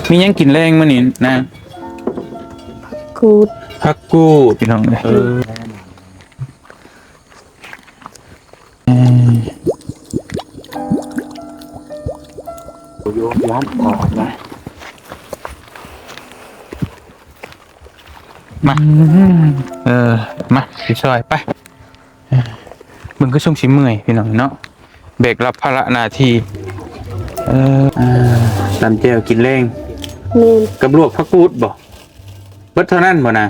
ມີຫຍັງກິນແລງມື້ນີ້ນາງ? ກູດ ຜັກກູດ ພີ່ນ້ອງເອີຍ. ເອີ ມາ ເອີ ມາ ຊິຊ່ອຍໄປ. ເບິ່ງຄືຊົງຊິເມື່ອຍ ພີ່ນ້ອງເນາະ ແບກຮັບພາລະໜ້າທີ່. ເອີ ອ່າ ຕຳແຈ່ວກິນແລງ. ແມ່ນ. ກັບລວກຜັກກູດບໍ່? ເບິດເທົ່ານັ້ນບໍ່ນາງ?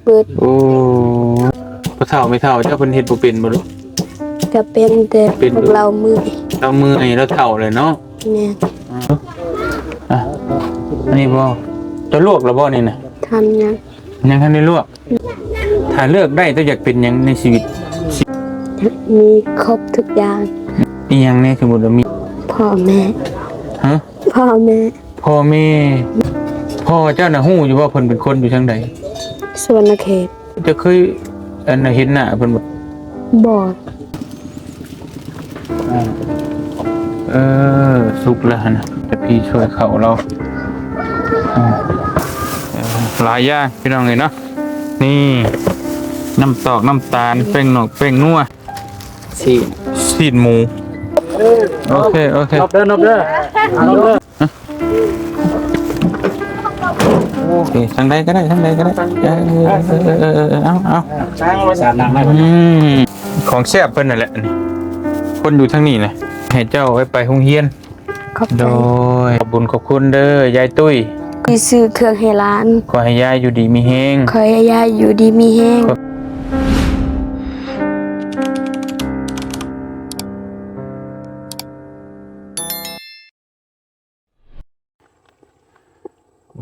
ເບິດ. ໂອ້ ພໍ່ເຖົ້າແມ່ເຖົ້າເຈົ້າເພິ່ນເຮັດບໍ່ເປັນບໍ່ລູກ? ກໍເປັນ ແຕ່ ເປັນ ພວກລາວເມື່ອຍ. ລາວເມື່ອຍ ລາວເຖົ້າແລ້ວເນາະ. ແມ່ນ. ອ່າ ອັນນີ້ບໍ່? ເຈົ້າລວກແລ້ວບໍ່ນີ້ນະ? ທັນຍັງ. ຍັງທັນໄດ້ລວກ. ຖ້າເລືອກໄດ້ ເຈົ້າຢາກເປັນຫຍັງໃນຊີວິດ? ມີຄົບທຸກຢ່າງ. ອີ່ຫຍັງແດ່? ສົມມຸດວ່າມີ ພໍ່ແມ່. ຮະ? ພໍ່ແມ່. ພໍ່ແມ່. ພໍ່ເຈົ້ານະຮູ້ຢູ່ບໍ່ ເພິ່ນເປັນຄົນຢູ່ທາງໃດ? ສະຫວັນນະເຂດ. ເຈົ້າເຄີຍ ອັນ ເຫັນໜ້າເພິ່ນບໍ່? ບໍ່. ອ່າ ເອີ ສຸກແລ້ວຫັ້ນນະ ແຕ່ພີ່ຊ່ວຍເຂົ້າລາວ. ອ່າ ເອີ ຫຼາຍຢ່າງ ພີ່ນ້ອງເອີຍເນາະ. ນີ້ ນ້ຳຕອກ ນ້ຳຕານ ແປ້ງນອກ ແປ້ງນົວ ຊີ້ນ ຊີ້ນໝູ. ໂອເຄ ໂອເຄ ນັບເດີ ນັບເດີ ນັບເດີ. ໂອເຄ ທາງໃດກໍໄດ້ ທາງໃດກໍໄດ້. ເອີ ເອີ ເອີ ເອີ ເອົາ ເອົາ ອືມ ຂອງແຊບເພິ່ນນັ້ນແຫຼະນີ້ ຄົນຢູ່ທາງນີ້ນະ ໃຫ້ເຈົ້າໄວ້ໄປໂຮງຮຽນ. ຂອບໃຈ. ໂດຍ ຂອບບຸນຂອບຄຸນເດີ ຍາຍຕຸ້ຍ ທີ່ຊື້ເຄື່ອງໃຫ້ຫຼານ. ຂໍໃຫ້ຍາຍຢູ່ດີມີແຮງ. ຂໍໃຫ້ຍາຍຢູ່ດີມີແຮງ.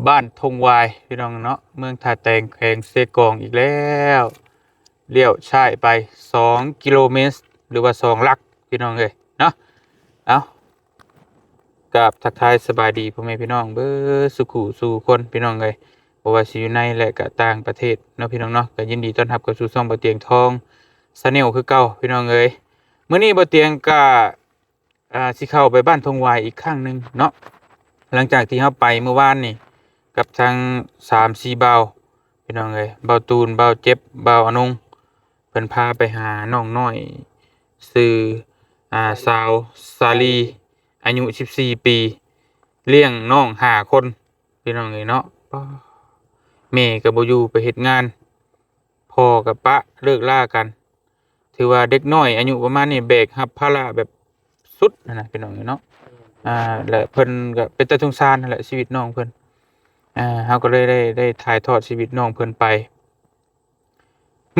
ບ້ານທົ່ງວາຍ ພີ່ນ້ອງເນາະ ເມືອງທ່າແຕງ ແຂວງເຊກອງອີກແລ້ວ. ລ້ຽວຊ້າຍໄປສອງກິໂລເມດ ຫຼືວ່າສອງຫຼັກ ພີ່ນ້ອງເອີຍເນາະ. ເອົ້າ ກາບທັກທາຍສະບາຍດີພໍ່ແມ່ພີ່ນ້ອງເບິດສູ່ຄູ່ສູ່ຄົນ ພີ່ນ້ອງເອີຍ ບໍ່ວ່າຊິຢູ່ໃນ ແລະ ກະຕ່າງປະເທດເນາະ ພີ່ນ້ອງເນາະ. ກະຍິນດີຕ້ອນຮັບເຂົ້າສູ່ຊ່ອງບ່າວຕຽງທອງ Channel ຄືເກົ່າ ພີ່ນ້ອງເອີຍ. ມື້ນີ້ບ່າວຕຽງກະ ອ່າ ຊິເຂົ້າໄປບ້ານທົ່ງວາຍອີກຄັ້ງໜຶ່ງເນາະ ຫຼັງຈາກທີ່ເຮົາໄປມື້ວານນີ້ກັບທັງສາມສີ່ບ່າວ ພີ່ນ້ອງເອີຍ ບ່າວຕູນ ບ່າວເຈັບ ບ່າວອານົງ ເພິ່ນພາໄປຫານ້ອງນ້ອຍ ຊື່ ອ່າ ສາວສາລີ ອາຍຸສິບສີ່ປີ ລ້ຽງນ້ອງຫ້າຄົນ ພີ່ນ້ອງເອີຍເນາະ. ປ້າ ແມ່ກໍບໍ່ຢູ່ໄປເຮັດງານ ພໍ່ກັບປ້າເລີກລາກັນ ຖືວ່າເດັກນ້ອຍອາຍຸປະມານນີ້ແບກຮັບພາລະແບບສຸດຫັ້ນນະ ພີ່ນ້ອງເອີຍເນາະ. ອ່າ ແລະ ເພິ່ນກໍເປັນຕາສົງສານຫັ້ນແຫຼະ ຊີວິດນ້ອງເພິ່ນ. ອ່າ ເຮົາກໍເລີຍໄດ້ ໄດ້ຖ່າຍທອດຊີວິດນ້ອງເພິ່ນໄປ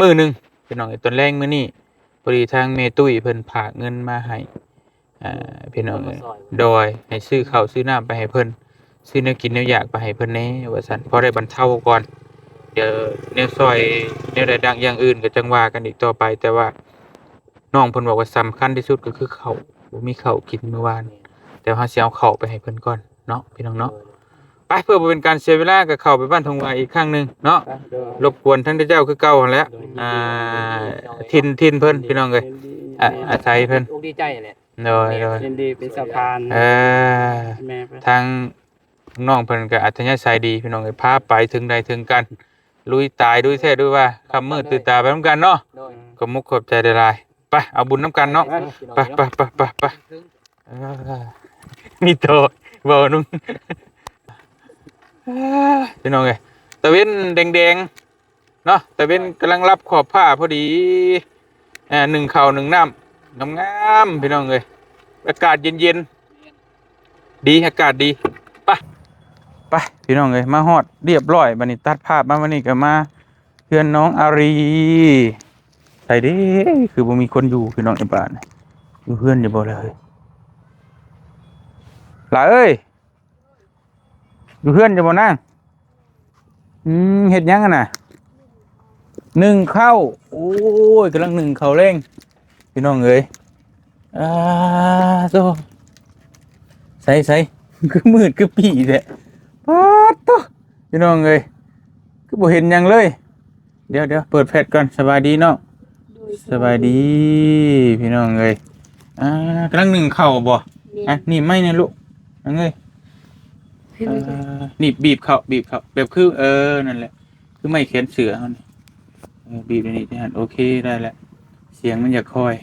ມື້ໜຶ່ງ ພີ່ນ້ອງເອີຍ. ຕອນແລງມື້ນີ້ ພໍດີທາງແມ່ຕຸ້ຍເພິ່ນຝາກເງິນມາໃຫ້ ອ່າ ພີ່ນ້ອງເອີຍ ໂດຍ ໃຫ້ຊື້ເຂົ້າຊື້ນ້ຳໄປໃຫ້ເພິ່ນ ຊື້ແນວກິນແນວຢາກໄປໃຫ້ເພິ່ນແດ່ວ່າຊັ້ນ ພໍໄດ້ບັນເທົາກ່ອນ. ດຽວແນວຊ່ອຍແນວໃດດັ່ງຢ່າງອື່ນກໍຈັ່ງວ່າກັນອີກຕໍ່ໄປ ແຕ່ວ່ານ້ອງເພິ່ນບອກວ່າສຳຄັນທີ່ສຸດກໍຄືເຂົ້າ ບໍ່ມີເຂົ້າກິນມື້ວານ ແຕ່ວ່າເຮົາຊິເອົາເຂົ້າໄປໃຫ້ເພິ່ນກ່ອນເນາະ ພີ່ນ້ອງເນາະ. ໄປ ເພື່ອບໍ່ເປັນການເສຍເວລາ ກໍເຂົ້າໄປບ້ານທົ່ງວາຍອີກຄັ້ງໜຶ່ງເນາະ. ລົບກວນທັງເຈົ້າຄືເກົ່າຫັ້ນແຫຼະ. ອ່າ ຖິ່ນ ຖິ່ນເພິ່ນ ພີ່ນ້ອງເອີຍ ອາໄສເພິ່ນ ດີໃຈແຫຼະ. ໂດຍ ໂດຍ ຍິນດີເປັນສະພານ. ເອີ ແມ່ ທາງນ້ອງເພິ່ນກໍອັດທະຍາໄສດີ ພີ່ນ້ອງເອີຍ ພາໄປເຖິງໃດເຖິງກັນ ລຸຍຕາຍ ລຸຍແທ້ ລຸຍວ່າ ຄ່ຳມືດຕື່ນຕາໄປນຳກັນເນາະ. ໂດຍ ຂອບມຸກຂອບໃຈຫຼາຍໆ. ໄປ ເອົາບຸນນຳກັນເນາະ. ໄປ ໄປ ໄປ ໄປ ໄປ. ເອີ ມີຕໍ່ເວົ້ານຳ ພີ່ນ້ອງເອີຍ ຕາເວັນແດງໆ ເນາະ ຕາເວັນກຳລັງລັບຂອບຟ້າພໍດີ. ອ່າ ໜຶ້ງເຂົ້າໜຶ້ງນ້ຳງາມໆ ພີ່ນ້ອງເອີຍ ອາກາດເຢັນໆ ດີ ອາກາດດີ. ໄປ ໄປ ພີ່ນ້ອງເອີຍ ມາຮອດຮຽບຮ້ອຍ ບັດນີ້ຕັດພາບມາ ບັດນີ້ກໍມາເຮືອນນ້ອງອາຣີ. ໃສເດ້ ຄືບໍ່ມີຄົນຢູ່ ພີ່ນ້ອງເອີຍ ບ້ານຢູ່ເຮືອນຢູ່ບໍ່ລະເຮີ້ຍ ຫຼ້າເອີຍ? ຢູ່ເຮືອນຢູ່ບໍ່ນາງ? ອືມ ເຮັດຫຍັງຫັ້ນນະ? ໜຶ້ງເຂົ້າ. ໂອ້ຍ ກຳລັງໜຶ້ງເຂົ້າແລງ ພີ່ນ້ອງເອີຍ. ອ້າໂຕ ໃສໆ ຄືມືດຄືປີ້ແທ້ ປາດໂຕ ພີ່ນ້ອງເອີຍ ຄືບໍ່ເຫັນຫຍັງເລີຍ. ດຽວໆ ເປີດແຟດກ່ອນ. ສະບາຍດີນ້ອງ. ໂດຍ ສະບາຍດີ ສະບາຍດີ ພີ່ນ້ອງເອີຍ. ອ່າ ກຳລັງໜຶ້ງເຂົ້າບໍ່? ແມ່ນ. ອ່ະ ໜີບໄມ້ແດ່ລູກ ນ້ອງເອີຍ. ອ່າ ໜີບ ບີບເຂົ້າ ບີບເຂົ້າ ແບບຄື ເອີ ນັ້ນແຫຼະ ຄືໄມ້ແຂນເສື້ອເຮົານີ້ ເອີ ບີບໃນນີ້ ໂອເຄ ໄດ້ແລ້ວ ສຽງມັນຢາກຄ່ອຍ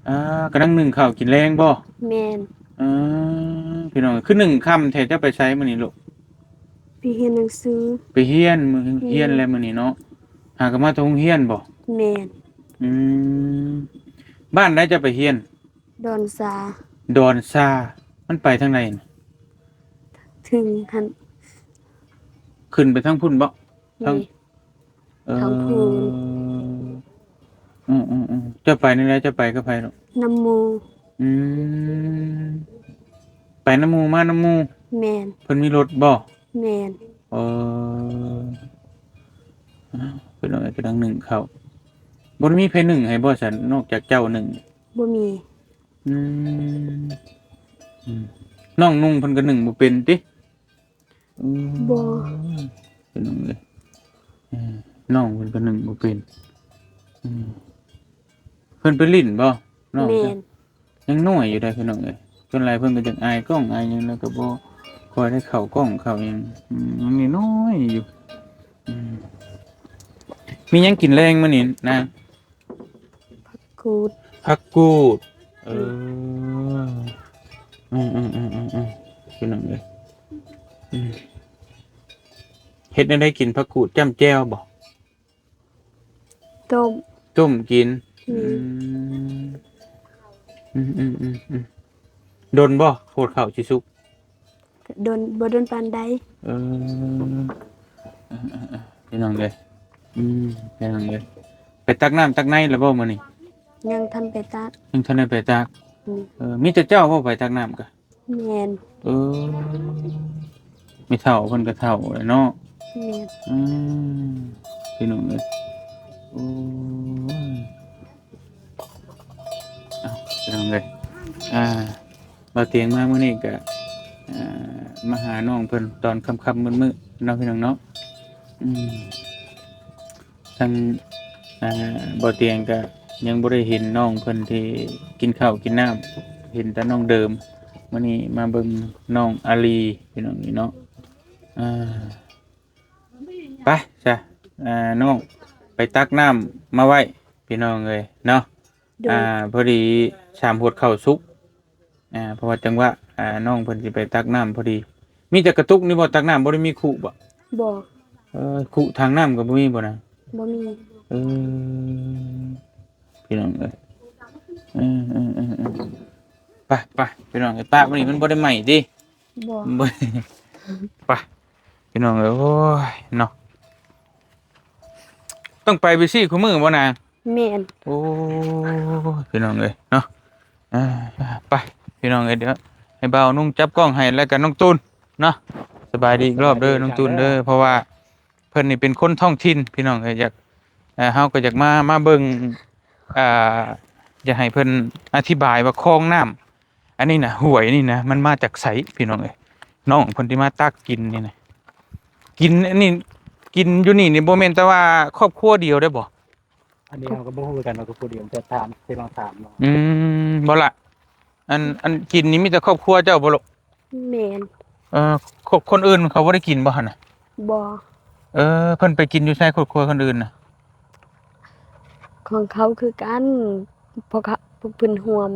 ອ່າ ກຳລັງໜຶ້ງເຂົ້າກິນແລງບໍ່? ແມ່ນ ເອີ ພີ່ນ້ອງ ຄືໜຶ້ງຄ່ຳແທ້ ເຈົ້າໄປໃສມື້ນີ້ລູກ? ໄປຮຽນໜັງສື ໄປຮຽນ ມື້ຮຽນແລ້ວມື້ນີ້ເນາະ ຫາກໍມາແຕ່ໂຮງຮຽນບໍ່? ແມ່ນ ອືມ ບ້ານໃດເຈົ້າໄປຮຽນ? ດອນຊາ ດອນຊາ ມັນໄປທາງໃດ? ເທິງຫັ້ນ ຂຶ້ນໄປທາງພຸ້ນບໍ່? ທາງ ນີ້ ເອີ ທາງພຸ້ນ ອືມໆໆ ເຈົ້າໄປແນວໃດ? ເຈົ້າໄປກັບໃຜລູກ? ນຳໝູ່ ອືມ ໄປນຳໝູ່ ມານຳໝູ່ ແມ່ນ ເພິ່ນມີລົດບໍ່? ແມ່ນ ເອີ ອ້າວ ເພິ່ນເອົາໄປກຳລັງໜຶ້ງເຂົ້າ ບໍ່ໄດ້ມີໃຜໜຶ້ງໃຫ້ບໍ່ຊັ້ນ ນອກຈາກເຈົ້າໜຶ້ງ? ບໍ່ມີ ອືມ ອືມ ນ້ອງນຸ່ງເພິ່ນກໍໜຶ້ງບໍ່ເປັນຕິ? ອືມ ບໍ່ ພີ່ນ້ອງເອີຍ ເອີ ນ້ອງເພິ່ນກໍໜຶ້ງບໍ່ເປັນ ອືມ ເພິ່ນໄປຫຼິ້ນບໍ່? ນ້ອງ ແມ່ນ ຍັງນ້ອຍຢູ່ໃດ໋ ພີ່ນ້ອງເອີຍ ສ່ວນຫຼາຍເພິ່ນກໍຢາກອາຍກ້ອງອາຍຫຍັງ ແລ້ວກໍບໍ່ຄ່ອຍໄດ້ເຂົ້າກ້ອງເຂົ້າຫຍັງ ອືມ ຍັງນ້ອຍຢູ່ ອືມ ມີຫຍັງກິນແລງມື້ນີ້ນາງ? ຜັກກູດ ຜັກກູດ ເອີ ອືມ ອືມໆໆໆ ພີ່ນ້ອງເອີຍ ອືມ ເຮັດແນວໃດກິນຜັກກູດ ຈ້ຳແຈ່ວບໍ່? ຕົ້ມ ຕົ້ມກິນ ອືມ ອືມ ອືມ ອືມ ອືມ ດົນບໍ່ ໂພດເຂົ້າຊິສຸກ? ກໍດົນ ບໍ່ດົນປານໃດ ເອີ ເອີ ເອີ ເອີ ພີ່ນ້ອງເອີຍ ອືມ ພີ່ນ້ອງເອີຍ ໄປຕັກນ້ຳຕັກໃນແລ້ວບໍ່ມື້ນີ້? ຍັງທັນໄປຕັກ ຍັງທັນໄດ້ໄປຕັກ ອືມ ເອີ ມີແຕ່ເຈົ້າບໍ່ໄປຕັກນ້ຳກະ? ແມ່ນ ເອີ ແມ່ເຖົ້າເພິ່ນກໍເຖົ້າແລ້ວເນາະ ແມ່ນ ອືມ ພີ່ນ້ອງເອີຍ ໂອ້ຍ ເອົ້າ ພີ່ນ້ອງເອີຍ ອ່າ ບ່າວຕຽງມາມື້ນີ້ກະ ອ່າ ມາຫານ້ອງເພິ່ນຕອນຄ່ຳໆມືດໆເນາະ ພີ່ນ້ອງເນາະ ອືມ ທາງ ອ່າ ບ່າວຕຽງກະຍັງບໍ່ໄດ້ເຫັນນ້ອງເພິ່ນທີ່ກິນເຂົ້າກິນນ້ຳ ເຫັນແຕ່ນ້ອງເດີມ ມື້ນີ້ມາເບິ່ງນ້ອງອາລີ ພີ່ນ້ອງເນາະ ອ່າ ໄປຊະ ອ່າ ນ້ອງໄປຕັກນ້ຳມາໄວ້ ພີ່ນ້ອງເອີຍເນາະ ໂດຍ ອ່າ ພໍດີສາມຫວດເຂົ້າສຸກ ອ່າ ເພາະວ່າຈັງຫວະ ອ່າ ນ້ອງເພິ່ນຊິໄປຕັກນ້ຳພໍດີ ມີແຕ່ກະຕຸກນີ້ບໍ່ ຕັກນ້ຳ ບໍ່ໄດ້ມີຄຸບໍ່? ບໍ່ ເອີ ຄຸຖັງນ້ຳກໍບໍ່ມີບໍ່ນາງ? ບໍ່ມີ ເອີ ພີ່ນ້ອງເອີຍ ເອີໆໆໆ ໄປໆ ພີ່ນ້ອງເອີຍ ຕາກມື້ນີ້ມັນບໍ່ໄດ້ໄໝ້ຕິ? ບໍ່ ບໍ່ ໄປ ພີ່ນ້ອງເອີຍ ໂອ້ຍເນາະ ຕ້ອງໄປໄປຊີ້ຄູ່ມື້ບໍ່ນາງ? ແມ່ນ ໂອ້ຍ ພີ່ນ້ອງເອີຍເນາະ ອ່າ ໄປ ພີ່ນ້ອງເອີຍ ດຽວໃຫ້ບ່າວນຸ່ງຈັບກ້ອງໃຫ້ ແລ້ວກໍນ້ອງຕູນເນາະ ສະບາຍດີອີກຮອບເດີ ສະບາຍດີ ນ້ອງຕູນເດີ ເຈົ້າເດີ ເພາະວ່າເພິ່ນນີ້ເປັນຄົນທ້ອງຖິ່ນ ພີ່ນ້ອງເອີຍ ຢາກ ເຮົາກໍຢາກມາ ມາເບິ່ງ ອ່າ ຢາກໃຫ້ເພິ່ນອະທິບາຍວ່າຄອງນ້ຳ ອັນນີ້ນະ ຫ້ວຍນີ້ນະ ມັນມາຈາກໃສ ພີ່ນ້ອງເອີຍ ນ້ອງເພິ່ນທີ່ມາຕັກກິນນີ້ນະ ກິນອັນນີ້ ກິນຢູ່ນີ້ນີ້ບໍ່ແມ່ນແຕ່ວ່າຄອບຄົວດຽວໄດ້ບໍ່? ອັນນີ້ເຮົາກໍບໍ່ຮູ້ຄືກັນວ່າຄອບຄົວດຽວ ແຕ່ຖາມ ທີ່ລອງຖາມເນາະ ອືມ ບໍ່ລະ ອັນ ອັນກິນນີ້ມີແຕ່ຄອບຄົວເຈົ້າບໍ່ລູກ? ແມ່ນ ເອີ ຄົນ ຄົນອື່ນເຂົາບໍ່ໄດ້ກິນບໍ່ຫັ້ນນະ? ບໍ່ ເອີ ເພິ່ນໄປກິນຢູ່ໃສ ຄອບຄົວຄົນອື່ນນະ? ຂອງເຂົາຄືກັນ ພວກເຂົາ ພວກເພິ່ນຮ່ວມ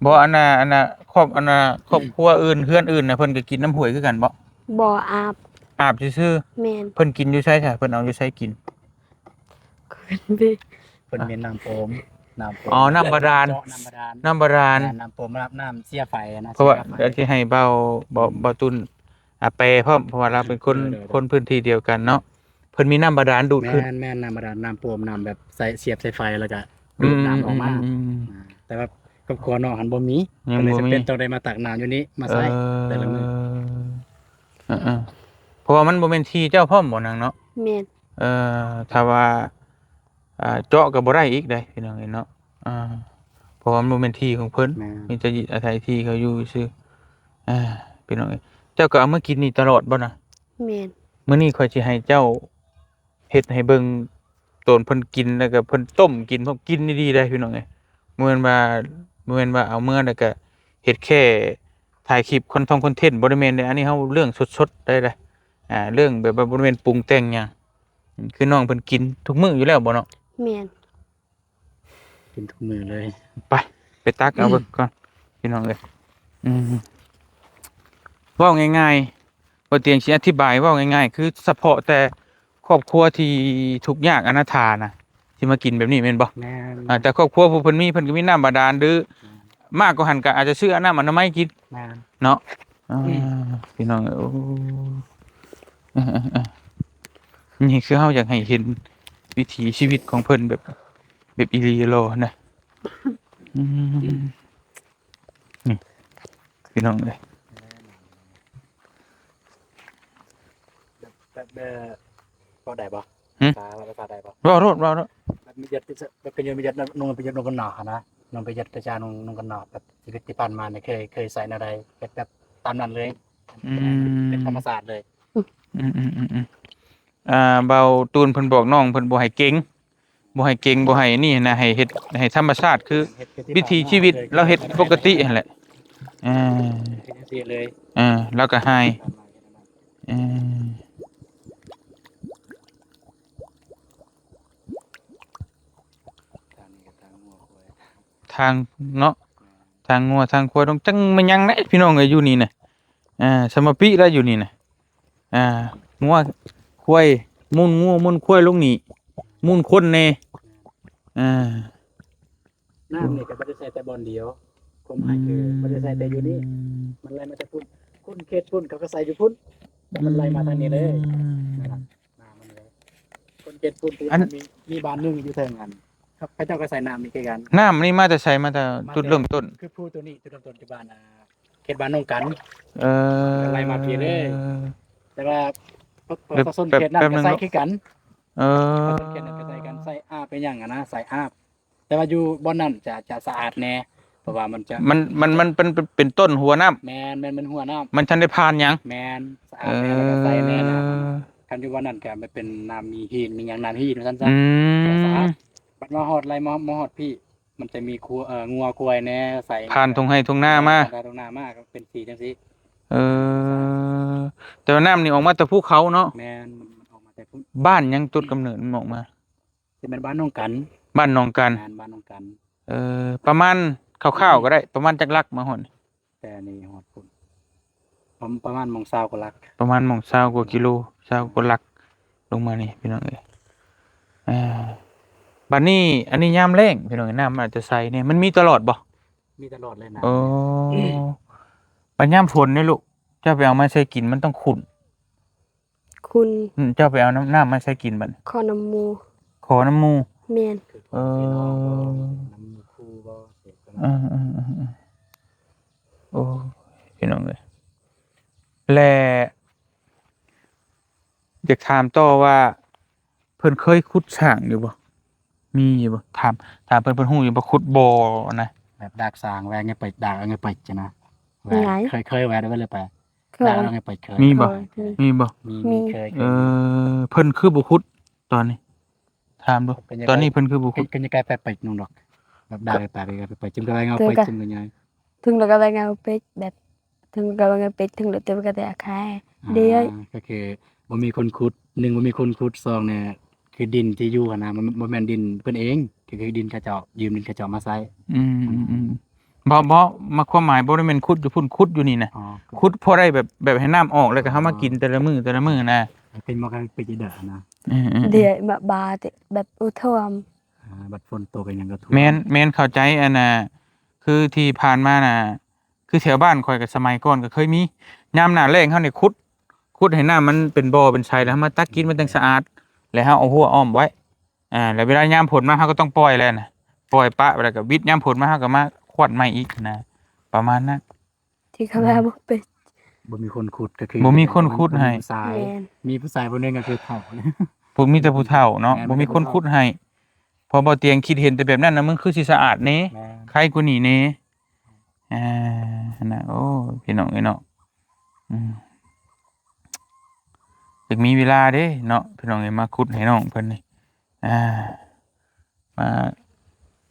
ບໍ່ ອັນນ່າ ອັນນ່າ ຄອບ ອັນນ່າ ຄອບຄົວອື່ນ ເຮືອນອື່ນນະ ເພິ່ນກໍກິນນ້ຳຫ້ວຍຄືກັນບໍ່? ບໍ່ ອາບ ອາບຊື່ໆ ແມ່ນ ເພິ່ນກິນຢູ່ໃສຊະ? ເພິ່ນເອົາຢູ່ໃສກິນ? ເພິ່ນມີນ້ຳໂປມ ນ້ຳໂປມ ອໍ ນ້ຳບາດານ ເຈາະນ້ຳບາດານ ນ້ຳບາດານ ແມ່ນ ນ້ຳໂປມ ນ້ຳ ນ້ຳເສຍໄຟນະ ເພາະວ່າ ເສຍໄຟ ດຽວຊິໃຫ້ບ່າວ ບ່າວ ບ່າວຕຸນ ອ່າ ແປພ້ອມ ເພາະວ່າລາວເປັນຄົນ ເອີ ໂດຍ ໂດຍ ຄົນພື້ນທີ່ດຽວກັນເນາະ ເພິ່ນມີນ້ຳບາດານດູດຂຶ້ນ ແມ່ນ ແມ່ນ ນ້ຳບາດານ ນ້ຳໂປມ ນ້ຳແບບໃສ່ ສຽບໃສ່ໄຟ ແລ້ວກະດູດນ້ຳອອກມາ ອືມ ອືມ ອືມ ອ່າ ແຕ່ວ່າຄອບຄົວນ້ອງຫັ້ນບໍ່ມີ ຍັງບໍ່ມີ ກໍເລີຍຈຳເປັນຕ້ອງໄດ້ມາຕັກນ້ຳຢູ່ນີ້ ມາໃຊ້ ເອີ ແຕ່ລະມື້ ເອີໆ ເພາະວ່າມັນບໍ່ແມ່ນທີ່ເຈົ້າພ້ອມບໍ່ນາງເນາະ? ແມ່ນ ເອີ ຖ້າວ່າ ອ່າ ເຈາະກໍບໍ່ໄດ້ອີກເດ້ ພີ່ນ້ອງເອີຍເນາະ ອ່າ ເພາະວ່າມັນບໍ່ແມ່ນທີ່ຂອງເພິ່ນ ແມ່ນ ມີແຕ່ອາໄສທີ່ເຂົາຢູ່ຊື່ ອ່າ ພີ່ນ້ອງເອີຍ ເຈົ້າກໍເອົາມາກິນນີ້ຕະຫຼອດບໍ່ນະ? ແມ່ນ ມື້ນີ້ຂ້ອຍຊິໃຫ້ເຈົ້າເຮັດໃຫ້ເບິ່ງ ຕອນເພິ່ນກິນ ແລ້ວກໍເພິ່ນຕົ້ມກິນ ເພິ່ນກິນດີໆ ໄດ໋ ພີ່ນ້ອງເອີຍ ບໍ່ແມ່ນວ່າ ບໍ່ແມ່ນວ່າເອົາເມືອ ແລ້ວກໍເຮັດແຄ່ ຖ່າຍຄລິບຄອນທ່ອງຄອນເທັນ ບໍ່ໄດ້ແມ່ນເດ້. ອັນນີ້ເຮົາເລື່ອງສົດໆໄດ້ເດ້. ອ່າ ເລື່ອງແບບວ່າບໍ່ແມ່ນປຸງແຕ່ງຫຍັງ. ອືມ ຄືນ້ອງເພິ່ນກິນທຸກມື້ຢູ່ແລ້ວບໍ່ເນາະ? ແມ່ນ. ກິນທຸກມື້ເລີຍ. ໄປ ໄປຕັກເອົາເບິ່ງກ່ອນ ພີ່ນ້ອງເອີຍ. ອືມ ເວົ້າງ່າຍໆ ບໍ່ຕຽງຊິອະທິບາຍ ເວົ້າງ່າຍໆ ຄືສະເພາະແຕ່ຄອບຄົວທີ່ທຸກຍາກອະນາຖານະ ທີ່ມາກິນແບບນີ້ແມ່ນບໍ່? ແມ່ນ. ອ່າ ແຕ່ຄອບຄົວຜູ້ເພິ່ນມີ ເພິ່ນກໍມີນ້ຳບາດານ ຫຼື ແມ່ນ ມາກກວ່າຫັ້ນກໍອາດຈະຊື້ນ້ຳອະນາໄມກິນ. ແມ່ນ. ເນາະ. ອ່າ ອືມ ພີ່ນ້ອງເອີຍ ໂອ້ ເອີໆໆ ນີ້ຄືເຮົາຢາກໃຫ້ເຫັນວິຖີຊີວິດຂອງເພິ່ນແບບ ແບບອີ່ຫຼີຫຼໍນະ. ອືມ ນີ້ ພີ່ນ້ອງເອີຍ ແບບ ແບບ ເວົ້າໄດ້ບໍ່? ຫື? ພາສາ ເວົ້າພາສາໄດ້ບໍ່? ເວົ້າໂລດ ເວົ້າໂລດ. ແບບມີຫຍັງ ແບບກະຍັງມີຫຍັງ ນຸ່ງ ໄປຫຍັງ ນຸ່ງກັນໜາວຫັ້ນນະ ນຸ່ງໄປຫຍັງ ແຕ່ຈະນຸ່ງ ນຸ່ງກັນໜາວ ແບບຊີວິດທີ່ຜ່ານມານີ້ ເຄີຍ ເຄີຍໃຊ້ແນວໃດ ເຮັດແບບຕາມນັ້ນເລີຍ. ອືມ ເປັນທຳມະຊາດເລີຍ. ອືມໆໆໆ ອ່າ ເບົາຕູນເພິ່ນບອກນ້ອງເພິ່ນບໍ່ໃຫ້ເກັງ ບໍ່ໃຫ້ເກັງ ບໍ່ໃຫ້ນີ້ນະ ໃຫ້ເຮັດໃຫ້ທຳມະຊາດ ຄື ເຮັດ ເຮັດທີ່ ວິຖີຊີວິດ ຜ່ານມາເລີຍ ລາວເຮັດປົກກະຕິຫັ້ນແຫຼະ. ເອີ ເຮັດຈັ່ງຊີ້ເລີຍ. ເອີ ລາວກໍຫາຍ. ເອີ ທາງນີ້ກໍທາງງົວຄວາຍ ທາງເນາະ ທາງງົວທາງຄວາຍ ຕ້ອງຈັກແມ່ນຫຍັງເດ້ພີ່ນ້ອງເອີຍ ຢູ່ນີ້ນະ. ອ່າ ສະມາປິລະຢູ່ນີ້ນະ. ອ່າ ງົວຄວາຍ ມູນງົວມູນຄວາຍລົງນີ້ ມູນຄົນແດ່. ອ່າ ນ້ຳນີ້ກໍບໍ່ໄດ້ໃສ່ແຕ່ບ່ອນດຽວ ຄວາມໝາຍຄື ອືມ ບໍ່ໄດ້ໃສ່ແຕ່ຢູ່ນີ້ ມັນໄຫຼມາຈາກພຸ້ນ ພຸ້ນເຂດພຸ້ນເຂົາກໍໃສ່ຢູ່ພຸ້ນ ແຕ່ມັນໄຫຼມາທາງນີ້ເລີຍ. ອືມ ນັ້ນແຫຼະ ນ້ຳມັນເລີຍ ຄົນເຂດພຸ້ນທີ່ ອັນ ມີ ມີບ້ານໜຶ່ງຢູ່ເທິງຫັ້ນ ເຂົາເຈົ້າກໍໃສ່ນ້ຳນີ້ຄືກັນ. ນ້ຳນີ້ມາແຕ່ໃສ? ມາແຕ່ ມາແຕ່ຈຸດເລີ່ມຕົ້ນ ຄືພູໂຕນີ້ ຈຸດເລີ່ມຕົ້ນຢູ່ບ້ານ ອ່າ ເຂດບ້ານໜອງກັນ. ເອີ ໄລ່ມາພີ້ເລີຍ ແຕ່ວ່າປະຊາຊົນເຂດນັ້ນກໍໃຊ້ຄືກັນ. ເອີ ປະຊາຊົນເຂດນັ້ນກໍໃຊ້ກັນ ໃຊ້ອາບເປັນຫຍັງຫັ້ນນະ ໃຊ້ອາບ ແຕ່ວ່າຢູ່ບ່ອນນັ້ນຈະ ຈະສະອາດແດ່ ເພາະວ່າມັນຈະ ມັນ ມັນ ມັນເປັນ ເປັນ ເປັນຕົ້ນຫົວນ້ຳ. ແມ່ນ ແມ່ນ ແມ່ນຫົວນ້ຳ ມັນທັນໄດ້ຜ່ານຫຍັງ. ແມ່ນ ສະອາດແດ່ ເອີ ແລ້ວກໍໃສແດ່ນະ. ຄັນຢູ່ບ່ອນນັ້ນກໍມັນເປັນນ້ຳມີຫີນ ມີຫຍັງ ນ້ຳຫີນວ່າຊັ້ນຊະ. ອືມ ສະອາດ ບັດມາຮອດ ໄລ່ມາ ມາຮອດພີ້ ມັນຈະມີ ເອີ ງົວຄວາຍແດ່ ໃສ່ ຜ່ານທົ່ງໄຮ່ທົ່ງນາມາ ຜ່ານທົ່ງໄຮ່ທົ່ງນາມາ ກໍເປັນສີຈັ່ງຊີ້. ເອີ ແຕ່ວ່ານ້ຳນີ້ອອກມາແຕ່ພູເຂົາເນາະ. ແມ່ນ ມັນ ມັນອອກມາແຕ່ພຸ້ນ. ບ້ານຫຍັງ? ຈຸດກຳເນີດມັນອອກມາ ຊິແມ່ນບ້ານໜອງກັນ. ບ້ານໜອງກັນ. ແມ່ນ ບ້ານໜອງກັນ. ເອີ ປະມານຄ່າວໆກໍໄດ້ ປະມານຈັກຫຼັກມາຮອດ? ແຕ່ນີ້ຮອດພຸ້ນ ປະ ປະມານໝ່ອງຊາວກວ່າຫຼັກ ປະມານໝ່ອງຊາວກວ່າກິໂລ ຊາວກວ່າຫຼັກ ລົງມານີ້ພີ່ນ້ອງເອີຍ. ອ່າ ບັດນີ້ ອັນນີ້ຍາມແລ້ງພີ່ນ້ອງເອີຍ ນ້ຳອາດຈະໃສແດ່ ມັນມີຕະຫຼອດບໍ່? ມີຕະຫຼອດເລີຍນະ. ໂອ້ ບັດຍາມຝົນເດ້ລູກ ເຈົ້າໄປເອົາມາໃສ່ກິນ ມັນຕ້ອງຂຸ້ນ. ຂຸ້ນ. ອືມ ເຈົ້າໄປເອົານ້ຳ ນ້ຳມາໃສກິນບັດນີ້? ຂໍນ້ຳໝູ່. ຂໍນ້ຳໝູ່? ແມ່ນ. ເອີ ນ້ຳໝູ່ຄູບໍ່? ເອີໆໆໆ ໂອ້ ພີ່ນ້ອງເອີຍ ແລະ ຢາກຖາມຕໍ່ວ່າ ເພິ່ນເຄີຍຂຸດສ້າງຢູ່ບໍ່? ມີຢູ່ບໍ່? ຖາມ ຖາມເພິ່ນ ເພິ່ນຮູ້ຢູ່ບໍ່? ຂຸດບໍ່ນະ ແບບດາກສ້າງ ແວ່ງໄປ ດາກໄປຈະນະ ແວ່ງ ເຄີຍ ເຄີຍແວ່ງໄປເລີຍໄປ ເຄີຍ ມີບໍ່? ເຄີຍ ມີ ມີບໍ່? ມີ ມີ ມີ ເຄີຍ ເຄີຍ. ເອີ ເພິ່ນຄືບໍ່ຂຸດຕອນນີ້? ຖາມດູ ເພິ່ນ ຕອນນີ້ເພິ່ນຄືບໍ່ຂຸດ? ເພິ່ນ ເພິ່ນຢາກໄປ ໄປໜອງດອກ ແບບດາໄປ ໄປ ໄປ ຈຶ່ງໄປເອົາໄປ ຈຶ່ງໄປຫຍັງ ເຖິງແລ້ວກໍໄປເອົາໄປແບບ ເຖິງແລ້ວກໍໄປເອົາໄປ ເຖິງແລ້ວແຕ່ວ່າກໍໄດ້ອາຄາຍ ອ່າ ເດ້ ກໍຄືບໍ່ມີຄົນຂຸດ ໜຶ່ງ ບໍ່ມີຄົນຂຸດ ສອງ ນີ້ ຄືດິນທີ່ຢູ່ຫັ້ນນະ ມັນບໍ່ແມ່ນດິນເພິ່ນເອງ ກໍຄືດິນເຂົາເຈົ້າ ຢືມດິນເຂົາເຈົ້າມາໃຊ້. ອືມໆໆ ບໍ່ ບໍ່ ມາ ຄວາມໝາຍບໍ່ໄດ້ແມ່ນຂຸດຢູ່ພຸ້ນ ຂຸດຢູ່ນີ້ນະ. ອໍ ຂຸດພໍໄດ້ແບບ ແບບໃຫ້ນ້ຳອອກ ແລ້ວກໍເຮົາມາກິນແຕ່ລະມື້ ແຕ່ລະມື້ນະ ເປັນໝໍການໄປຈິດານະ. ອືມໆໆ ເດ ມາບາດແບບອຸຖ້ວມ ອ່າ ບັດຝົນຕົກອີ່ຫຍັງກໍຖ້ວມ. ແມ່ນ ແມ່ນ ເຂົ້າໃຈ ອັນນ່າ ຄືທີ່ຜ່ານມານະ ຄືແຖວບ້ານຂ້ອຍກໍສະໄໝກ່ອນກໍເຄີຍມີ ຍາມໜ້າແລ້ງເຮົານີ້ຂຸດ ຂຸດໃຫ້ນ້ຳມັນເປັນບໍ່ເປັນໄຊ ແລ້ວເຮົາມາຕັກກິນມັນຈັ່ງສະອາດ ແລ້ວເຮົາເອົາຮົ້ວອ້ອມໄວ້. ອ່າ ແລ້ວເວລາຍາມຝົນມາເຮົາກໍຕ້ອງປ່ອຍແລ້ວນະ ປ່ອຍປະໄວ້ ແລ້ວກໍວິດຍາມຝົນມາເຮົາກໍມາຂວັດໃໝ່ອີກນະ ປະມານນັ້ນ. ທີ່ເຂົາວ່າບໍ່ເປັນ ບໍ່ມີຄົນຂຸດ ກໍຄືບໍ່ມີຄົນຂຸດໃຫ້ ມີຜູ້ຊາຍ ແມ່ນ ມີຜູ້ຊາຍຜູ້ໜຶ່ງກໍຄືເຖົ້າ ຜູ້ ມີແຕ່ຜູ້ເຖົ້າເນາະ ແມ່ນ ບໍ່ມີຄົນຂຸດໃຫ້. ເພາະບໍ່ຕຽງຄິດເຫັນແຕ່ແບບນັ້ນນະ ມັນຄືຊິສະອາດແດ່ ແມ່ນ ໄຄກວ່ານີ້ແດ່. ອ່າ ຫັ້ນນະ ໂອ້ ພີ່ນ້ອງເອີຍເນາະ ອືມ ຢາກມີເວລາເດ້ເນາະ ພີ່ນ້ອງເອີຍ ມາຂຸດໃຫ້ນ້ອງເພິ່ນນີ້ ອ່າ ມາ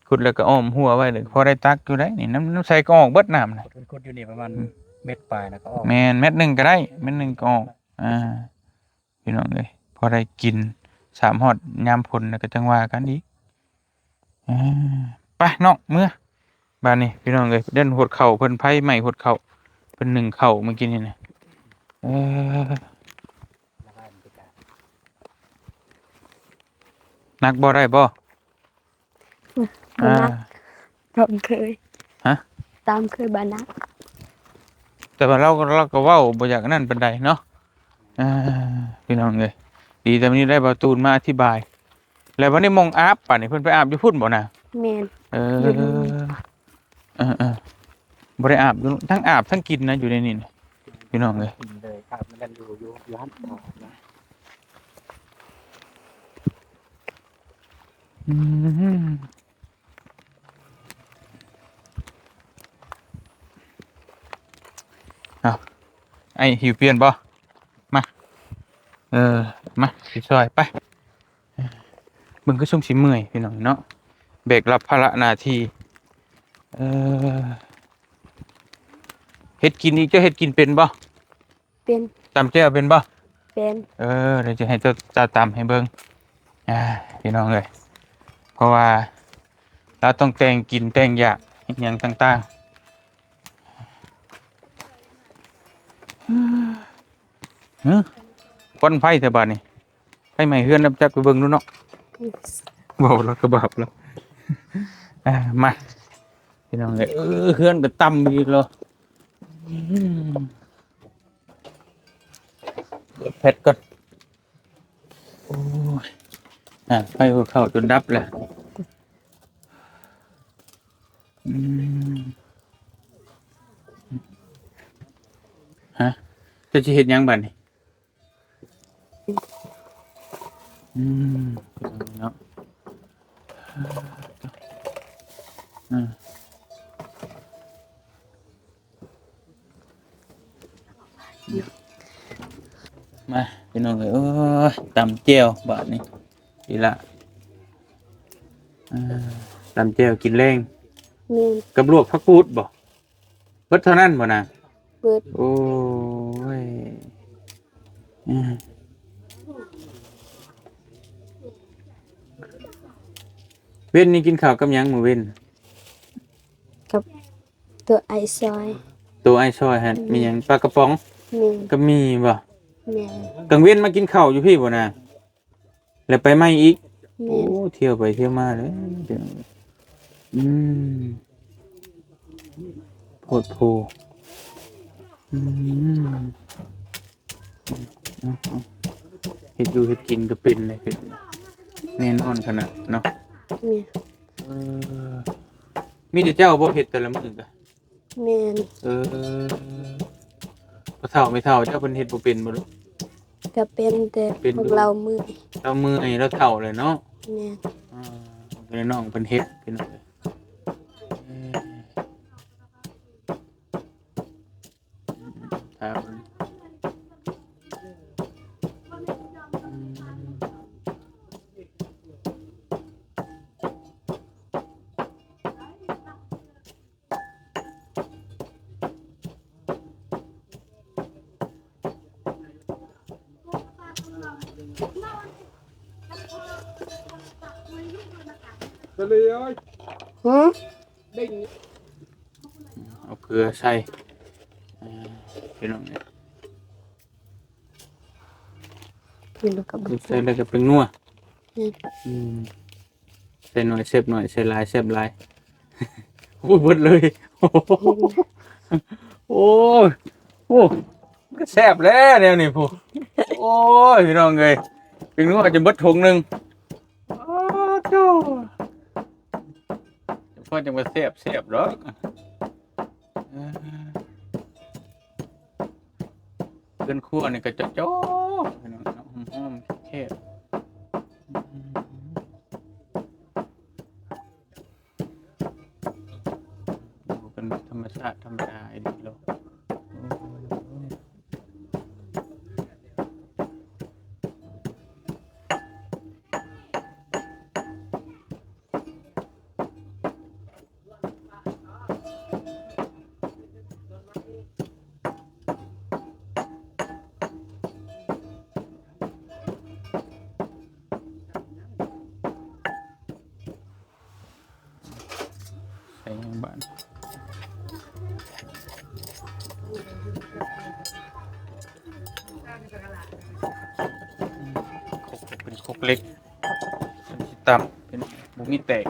ຂຸດແລ້ວກໍອ້ອມຮົ້ວໄວ້ ແລ້ວພໍໄດ້ຕັກຢູ່ໄດ໋ນີ້ ນ້ຳ ນ້ຳໃສກໍອອກເບິດນ້ຳນະ. ຂຸດຢູ່ນີ້ປະມານ ອືມ ເມັດປາຍນະກໍອອກ ແມ່ນ ເມັດໜຶ່ງກໍໄດ້ ເມັດໜຶ່ງກໍອອກ ອ່າ ພີ່ນ້ອງເອີຍ ພໍໄດ້ກິນ ສາມຮອດຍາມຝົນແລ້ວກໍຈັ່ງວ່າກັນອີກ. ອ່າ ໄປນ້ອງ ເມືອ ບາດນີ້ພີ່ນ້ອງເອີຍ ເດີນຫົດເຂົ້າເພິ່ນ ໄຟໄໝ້ຫົດເຂົ້າ ເພິ່ນໜຶ້ງເຂົ້າມື້ກີ້ນີ້ນະ. ເອີ ໜັກບໍ່ ໄດ້ບໍ່? ບໍ່ໜັກ ອ່າ ຕາມເຄີຍ ຮະ? ຕາມເຄີຍບໍ່ໜັກ ແຕ່ວ່າລາວ ລາວກໍເວົ້າບໍ່ຢາກອັນນັ້ນປານໃດເນາະ. ອ່າ ພີ່ນ້ອງເອີຍ ດີແຕ່ມື້ນີ້ໄດ້ບ່າວຕູນມາອະທິບາຍ. ແລ້ວບັດນີ້ໝ່ອງອາບ ບາດນີ້ເພິ່ນໄປອາບຢູ່ພຸ້ນບໍ່ນາ? ແມ່ນ ເອີ ຢູ່ນີ້ ເອີໆ ບໍ່ໄດ້ອາບຢູ່ ທັງອາບທັງກິນນະ ຢູ່ໃນນີ້ນະ ພີ່ນ້ອງເອີຍ ກິນເລີຍ ອາບນຳກັນຢູ່ ຢູ່ ຢູ່ຫັ້ນ ອາບນະ. ອືມ ເອົາ ອ້າຍຫິວປ່ຽນບໍ່? ມາ ເອີ ມາ ຊິຊ່ອຍໄປ. ເບິ່ງຄືຊົງຊິເມື່ອຍພີ່ນ້ອງເນາະ ແບກຮັບພາລະໜ້າທີ່. ເອີ ເຮັດກິນອີກ ເຈົ້າເຮັດກິນເປັນບໍ່? ເປັນ ຕຳແຈ່ວເປັນບໍ່? ເປັນ ເອີ ດຽວຈະໃຫ້ເຈົ້າ ເຈົ້າຕຳໃຫ້ເບິ່ງ ອ່າ ພີ່ນ້ອງເອີຍ ເພາະວ່າລາວຕ້ອງແຕ່ງກິນແຕ່ງຢາກອີ່ຫຍັງຕ່າງໆ. ຫື ຄວັນໄຟແທ້ບາດນີ້ ໄຟໄໝ້ເຮືອນນຳຈັກ ໄປເບິ່ງດູເນາະ. ອືມ ເວົ້າແລ້ວກໍບາບແລ້ວ. ອ່າ ມາ ພີ່ນ້ອງເອີຍ ເອີ ເຮືອນກໍຕ່ຳອີກແລ້ວ. ອືມ ເປີດແຟດກ່ອນ. ໂອ້ຍ ອ່າ ໄຟຫົວເຂົ້າຈົນດັບແລ້ວ. ອືມ ຮະ ເຈົ້າຊິເຮັດຫຍັງບາດນີ້? ອືມ ເນາະ ອືມ. ມາ ພີ່ນ້ອງເອີຍ ໂອ້ຍ ຕຳແຈ່ວບາດນີ້ ອີ່ຫຼ້າ ອ່າ ຕຳແຈ່ວກິນແລງ. ແມ່ນ ກັບລວກຜັກກູດບໍ່? ເບິດເທົ່ານັ້ນບໍ່ນາງ? ເບິດ ໂອ້ຍ ອືມ ເວັນນີ້ກິນເຂົ້າກັບຫຍັງມື້ເວັນ? ກັບ ໂຕອ້າຍຊອຍ ໂຕອ້າຍຊອຍຫັ້ນ ອືມ ມີຫຍັງ? ປາກະປ໋ອງ ແມ່ນ ກັບໝີ່ບໍ່? ແມ່ນ ກາງເວັນມາກິນເຂົ້າຢູ່ພີ້ບໍ່ນາ? ແລ້ວໄປໃໝ່ອີກ? ແມ່ນ ໂອ້ ທ່ຽວໄປທ່ຽວມາເລີຍ ອືມ ໂພດໂພ ອືມ. ເຮັດຢູ່ເຮັດກິນກໍເປັນເລີຍ ເຮັດແນ່ນອນຂະໜາດເນາະ. ແມ່ນ ເອີ ມີແຕ່ເຈົ້າບໍ່ເຮັດແຕ່ລະມື້ກະ? ແມ່ນ ເອີ ພໍ່ເຖົ້າແມ່ເຖົ້າເຈົ້າເພິ່ນເຮັດບໍ່ເປັນບໍ່ລູກ? ກະເປັນ ແຕ່ ເປັນ ພວກລາວເມື່ອຍ ລາວເມື່ອຍ ລາວເຖົ້າແລ້ວເນາະ. ແມ່ນ ອ່າ ກໍເລີຍນ້ອງເພິ່ນເຮັດ ເປັນ ເອີ. ຖ້າເບິ່ງ ອືມ ຫື? ເອົາເກືອໃສ່ ອ່າ ພີ່ນ້ອງເອີຍ ເກືອໃສ່ແລ້ວກໍເປັນນົວ ອືມ ອືມ ໃສ່ໜ້ອຍແຊບໜ້ອຍ ໃສ່ຫຼາຍແຊບຫຼາຍ ໂອ້ຍ ເບິດເລີຍ ໂອ້ຍ ໂອ້ຍ ມັນກໍແຊບແຫຼະແນວນີ້ພຸ້ນ ໂອ້ຍ ພີ່ນ້ອງເອີຍ ເປັນນົວຈະເບິດຖົງໜຶ່ງ. ໂອ້ໂຕ ພໍຈັ່ງວ່າແຊບ ແຊບດອກ ເອີ ເຮືອນຄົວນີ້ກໍຈະຈອກ ພີ່ນ້ອງເນາະ ຫ້ອມໆ ແຄບໆ ອືມ ຢູ່ກັນແບບທຳມະຊາດທຳມະດາອີ່ຫຼີໂລດ ໂອ້. ເ ຄົກ ເປັນຄົກເຫຼັກ ເປັນຊິຕຳ ເປັນ ບໍ່ມີແຕກ.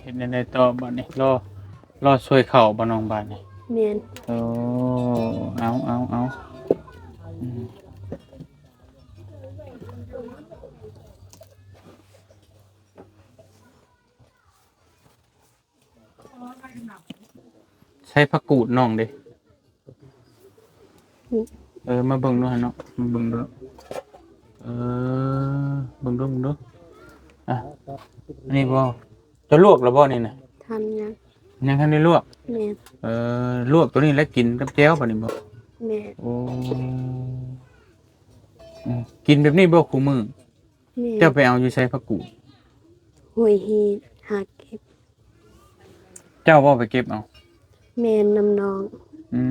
ເຮັດແນວໃດຕໍ່ບາດນີ້? ລໍ ລໍຊ່ວຍເຂົ້າບໍ່ນ້ອງບາດນີ້? ແມ່ນ. ໂອ້ ເອົາ ເອົາ ເອົາ ອືມ. ໃສ່ຜັກກູດນ້ອງເດ້. ອືມ ເອີ ມາເບິ່ງດູຫັ້ນເນາະ ມາເບິ່ງດູ. ເອີ ເບິ່ງດູ ເບິ່ງດູ. ອ່ະ ອັນນີ້ບໍ່? ຈະລວກແລ້ວບໍ່ນີ້ນະ? ທັນຍັງ. ຍັງທັນໄດ້ລວກ? ແມ່ນ. ເອີ ລວກໂຕນີ້ແລ້ວກິນກັບແຈ່ວບາດນີ້ບໍ່? ແມ່ນ. ໂອ້ ອືມ ກິນແບບນີ້ບໍ່ຄູ່ມື້? ແມ່ນ. ເຈົ້າໄປເອົາຢູ່ໃສຜັກກູດ? ຫ້ວຍຮີ ຫາເກັບ. ເຈົ້າບໍ່ໄປເກັບເອົາ? ແມ່ນ ນຳນ້ອງ. ອື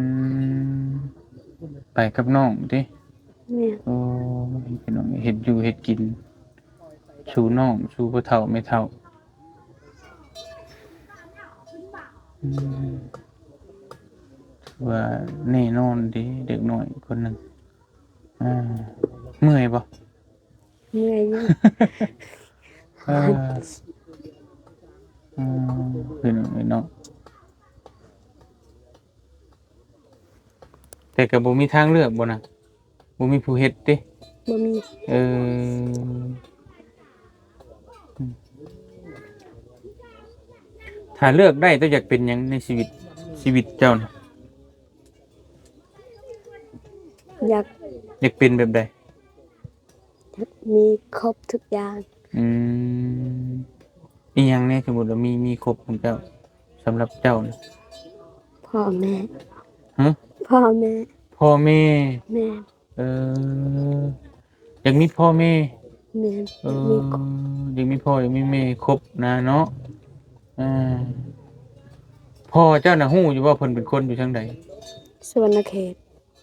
ມ ໄປກັບນ້ອງຕິ? ແມ່ນ. ໂອ້ ພີ່ນ້ອງ ເຮັດຢູ່ເຮັດກິນ ສູ່ນ້ອງ ສູ່ພໍ່ເຖົ້າແມ່ເຖົ້າ. ອືມ ວ່າແນ່ນອນເດ້ ເດັກນ້ອຍຄົນໜຶ່ງ. ອ່າ ເມື່ອຍບໍ່? ເມື່ອຍຢູ່. ເອີ ອືມ ເປັນເນາະ ແຕ່ກໍບໍ່ມີທາງເລືອກບໍ່ນະ? ບໍ່ມີຜູ້ເຮັດຕິ? ບໍ່ມີ. ເອີ ອືມ ຖ້າເລືອກໄດ້ ເຈົ້າຢາກເປັນຫຍັງໃນຊີວິດ ຊີວິດເຈົ້ານະ? ຢາກ ຢາກເປັນແບບໃດ? ມີຄົບທຸກຢ່າງ. ອືມ ອີ່ຫຍັງແດ່ ສົມມຸດວ່າມີ ມີຄົບຂອງເຈົ້າ ສຳລັບເຈົ້ານະ? ພໍ່ແມ່. ຮະ? ພໍ່ແມ່. ພໍ່ແມ່. ແມ່ນ. ເອີ ຢາກມີພໍ່ແມ່. ແມ່ນ. ເອີ ຢາກມີ ຢາກມີພໍ່ ຢາກມີແມ່ຄົບນະເນາະ. ເອີ ພໍ່ເຈົ້ານະ ຮູ້ຢູ່ບໍ່ເພິ່ນເປັນຄົນຢູ່ທາງໃດ? ສະຫວັນນະເຂດ.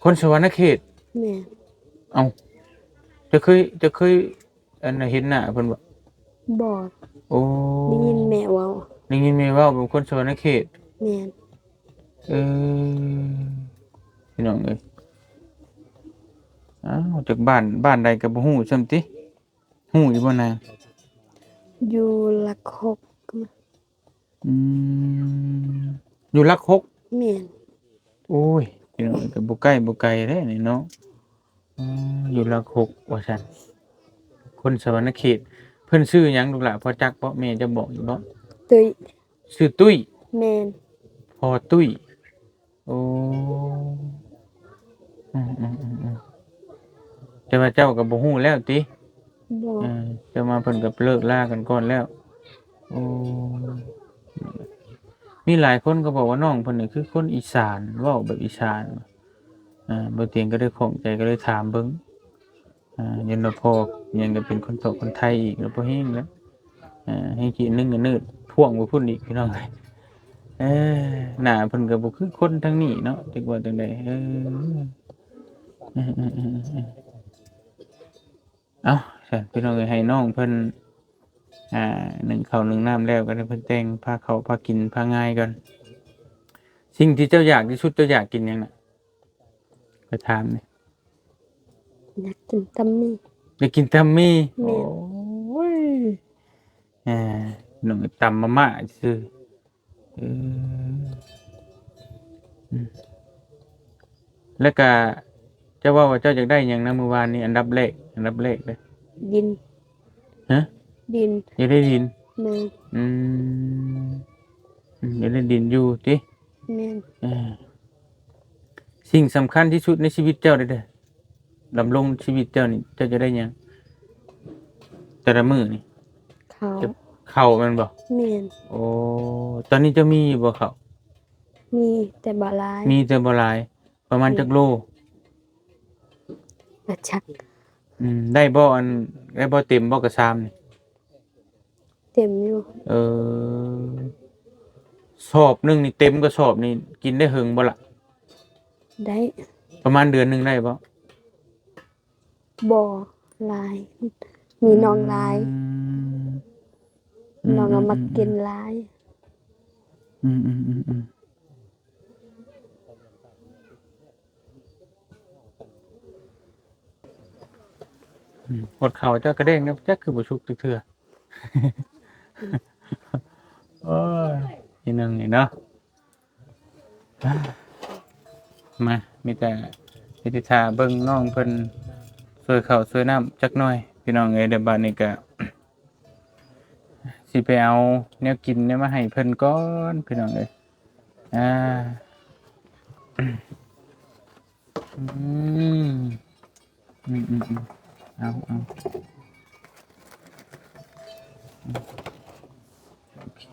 ຄົນສະຫວັນນະເຂດ? ແມ່ນ. ເອົ້າ ເຈົ້າເຄີຍ ເຈົ້າເຄີຍ ອັນ ເຫັນໜ້າເພິ່ນບໍ່? ບໍ່. ໂອ້ ໄດ້ຍິນແມ່ເວົ້າ. ໄດ້ຍິນແມ່ເວົ້າເປັນຄົນສະຫວັນນະເຂດ? ແມ່ນ. ເອີ ພີ່ນ້ອງເອີຍ ອ້າວ ຈັກບ້ານ ບ້ານໃດກໍບໍ່ຮູ້ຊ້ຳຕິ? ຮູ້ຢູ່ບໍ່ນາງ? ຢູ່ຫຼັກຫົກ. ອືມ ຢູ່ຫຼັກຫົກ? ແມ່ນ. ໂອ້ຍ ພີ່ນ້ອງ ກໍບໍ່ໃກ້ບໍ່ໄກເດ້ນີ້ເນາະ. ອືມ ຢູ່ຫຼັກຫົກວ່າຊັ້ນ ຄົນສະຫວັນນະເຂດ. ເພິ່ນຊື່ຫຍັງລູກຫຼ້າ ພໍຈັກບໍ່? ແມ່ຈະບອກຢູ່ບໍ່? ຕຸ້ຍ. ຊື່ຕຸ້ຍ? ແມ່ນ. ພໍ່ຕຸ້ຍ. ໂອ້ ອືມໆໆໆ ແຕ່ວ່າເຈົ້າກໍບໍ່ຮູ້ແລ້ວຕິ? ບໍ່. ເອີ ແຕ່ວ່າເພິ່ນກໍເລີກລາກັນກ່ອນແລ້ວ. ໂອ້ ມີຫຼາຍຄົນກໍບອກວ່ານ້ອງເພິ່ນນີ້ຄືຄົນອີສານ ເວົ້າແບບອີສານ. ອ່າ ບ່າວຕຽງກໍເລີຍຂ້ອງໃຈ ກໍເລີຍຖາມເບິ່ງ. ອ່າ ຢ້ານວ່າພໍ່ຫຍັງກໍເປັນຄົນເທາະຄົນໄທອີກ ແລ້ວບໍ່ແຮງແລ້ວ. ອ່າ ແຮງຊິໜຶ່ງກໍໜືດພ່ວງໄປພຸ້ນອີກ ພີ່ນ້ອງເອີຍ. ເອີ ໜ້າເພິ່ນກໍບໍ່ຄືຄົນທາງນີ້ເນາະ ຈັກວ່າຈັ່ງໃດ. ເອີ ເອີ ເອີ ເອີ ເອີ ເອີ ເອົ້າ ຊັ້ນ ພີ່ນ້ອງເອີຍ ໃຫ້ນ້ອງເພິ່ນ ອ່າ ໜຶ້ງເຂົ້າໜຶ້ງນ້ຳແລ້ວ ກໍໃຫ້ເພິ່ນແຕ່ງ ພາເຂົ້າ ພາກິນ ພາງ່າຍກ່ອນ. ສິ່ງທີ່ເຈົ້າຢາກທີ່ສຸດ ເຈົ້າຢາກກິນຫຍັງນະ? ຂ້ອຍຖາມນີ້ ຢາກກິນຕຳໝີ່. ຢາກກິນຕຳໝີ່? ແມ່ນ. ໂອ້ຍ ເອີ ນ້ອງຕຳມາມ່າຊື່. ເອີ ອືມ ແລ້ວກະເຈົ້າເວົ້າວ່າເຈົ້າຢາກໄດ້ຫຍັງນະມື້ວານນີ້? ອັນດັບແລກ ອັນດັບແລກເລີຍ ດິນ. ຮະ? ດິນ. ຢາກໄດ້ດິນ? ແມ່ນ. ອືມ ອືມ ຢາກໄດ້ດິນຢູ່ຕິ? ແມ່ນ. ເອີ ສິ່ງສຳຄັນທີ່ສຸດໃນຊີວິດເຈົ້າເດ້ ດຳລົງຊີວິດເຈົ້ານີ້ ເຈົ້າຈະໄດ້ຫຍັງແຕ່ລະມື້ນີ້? ເຂົ້າ. ເຂົ້າແມ່ນບໍ່? ແມ່ນ. ໂອ້ ຕອນນີ້ເຈົ້າມີຢູ່ບໍ່ເຂົ້າ? ມີ ແຕ່ບໍ່ຫຼາຍ. ມີແຕ່ບໍ່ຫຼາຍ. ປະມານຈັກໂລ? ບໍ່ຈັກ. ອືມ ໄດ້ບໍ່ ອັນ ໄດ້ບໍ່ ເຕັມບໍ່ກະຊາມນີ້? ເຕັມຢູ່. ເອີ ສອບໜຶ່ງນີ້ ເຕັມກະສອບນີ້ ກິນໄດ້ເຫິງບໍ່ລະ? ໄດ້. ປະມານເດືອນໜຶ່ງໄດ້ບໍ່? ບໍ່ຫຼາຍ ມີນ້ອງຫຼາຍ. ອືມ ນ້ອງກະມັກກິນຫຼາຍ. ອືມໆໆໆ ອືມ ອດເຂົ້າເຈົ້າກະແດງແລ້ວ ຈັກຄືບໍ່ສຸກຈັກເທື່ອ. ໂອ້ຍ ອີ່ໜຶ່ງນີ້ເນາະ. ມາ ມີແຕ່ ມີແຕ່ຖ້າເບິ່ງນ້ອງເພິ່ນຊ່ວຍເຂົ້າຊ່ວຍນ້ຳຈັກໜ້ອຍ ພີ່ນ້ອງເອີຍ. ດຽວບາດນີ້ກະຊິໄປເອົາແນວກິນແນວມາໃຫ້ເພິ່ນກ່ອນ ພີ່ນ້ອງເອີຍ. ອ່າ ອືມ ອືມໆໆ ເອົາ ເອົາ ໂອເຄ.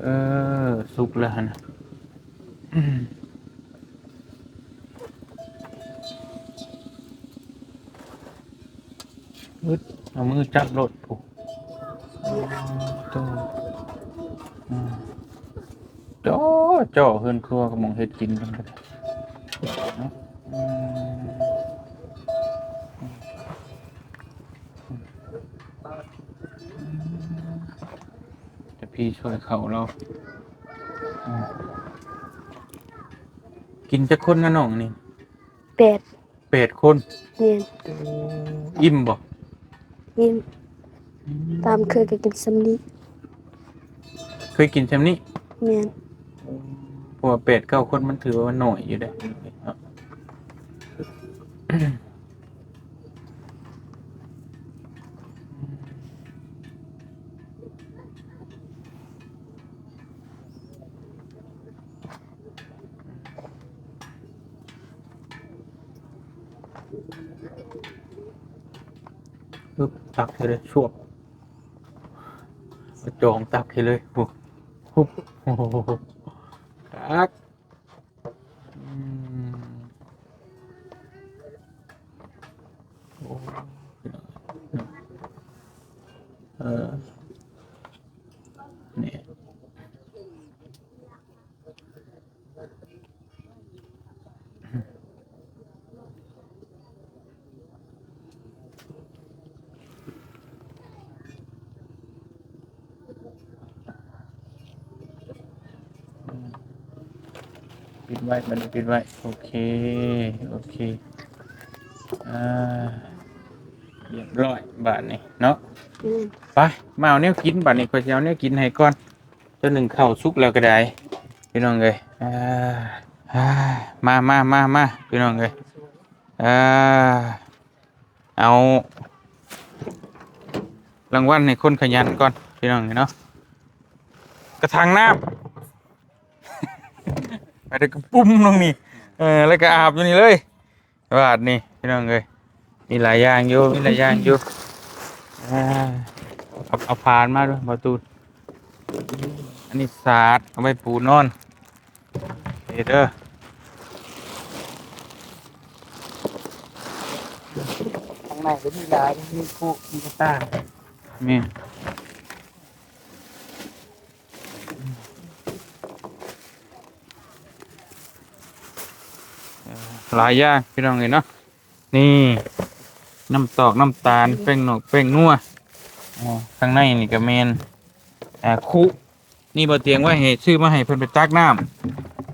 ເອີ ສຸກແລ້ວຫັ້ນນະ. ອືມ ອຶດ ເອົາມືຈັບໂລດພຸ້ນ. ໂອ້ ໂຕ ອືມ ຈໍ ຈໍເຮືອນຄົວກັບໝ່ອງເຮັດກິນເພິ່ນກະໄດ້ເນາະ. ອືມ ແຕ່ພີ່ຊ່ວຍເຂົ້າລາວ. ອືມ ກິນຈັກຄົນນະນ້ອງນີ້? ແປດ. ແປດຄົນ? ແມ່ນ. ໂອ້ ອີ່ມບໍ່? ອີ່ມ. ອືມ ຕາມເຄີຍກະກິນຊ່ຳນີ້. ເຄີຍກິນຊ່ຳນີ້? ແມ່ນ. ເພາະວ່າແປດເກົ້າຄົນມັນຖືວ່າມັນໜ້ອຍຢູ່ເດ້ເນາະ. ປຶບ ຕັກໃສ່ເລີຍ ຊວບ ຈອງຕັກໃຫ້ເລີຍ. ໂອ້ ຮຸບ ຕັກ. ອືມ ໂອ້ ເອີ ນີ້ ປິດໄວ້ ບັດນີ້ປິດໄວ້. ໂອເຄ ໂອເຄ ອ່າ ຮຽບຮ້ອຍບາດນີ້ເນາະ. ອືມ ໄປ ມາເອົາແນວກິນບາດນີ້ ຂ້ອຍຊິເອົາແນວກິນໃຫ້ກ່ອນ. ຕົວໜຶ່ງເຂົ້າສຸກແລ້ວກະໄດ້ ພີ່ນ້ອງເອີຍ. ອ່າ ມາ ມາ ມາ ມາ ພີ່ນ້ອງເອີຍ. ອ່າ ເອົາລາງວັນໃຫ້ຄົນຂະຫຍັນກ່ອນ ພີ່ນ້ອງເອີຍເນາະ. ກະຖັງນ້ຳ ໄປແຕ່ກະປຸ້ມລົງນີ້ ເອີ ແລ້ວກະອາບຢູ່ນີ້ເລີຍ. ບາດນີ້ ພີ່ນ້ອງເອີຍ ມີຫຼາຍຢ່າງຢູ່ ມີຫຼາຍຢ່າງຢູ່. ອ່າ ເອົາ ເອົາພານມາດູ ບໍ່ຕູນ. ອັນນີ້ສາດ ເອົາໄວ້ປູນອນ. ເດີ ທາງໃນກະມີຫຼາຍ ມີຄຸ ມີກະຕ່າງ. ແມ່ນ. ເອີ ຫຼາຍຢ່າງ ພີ່ນ້ອງເອີຍເນາະ. ນີ້ ນ້ຳຕອກ ນ້ຳຕານ ແປ້ງນົວ ແປ້ງນົວ. ອໍ ຂ້າງໃນນີ້ກະແມ່ນ ອ່າ ຄຸ ນີ້ ບໍ່ຕຽງໄວ້ໃຫ້ ຊື້ມາໃຫ້ເພິ່ນໄປຕັກນ້ຳ.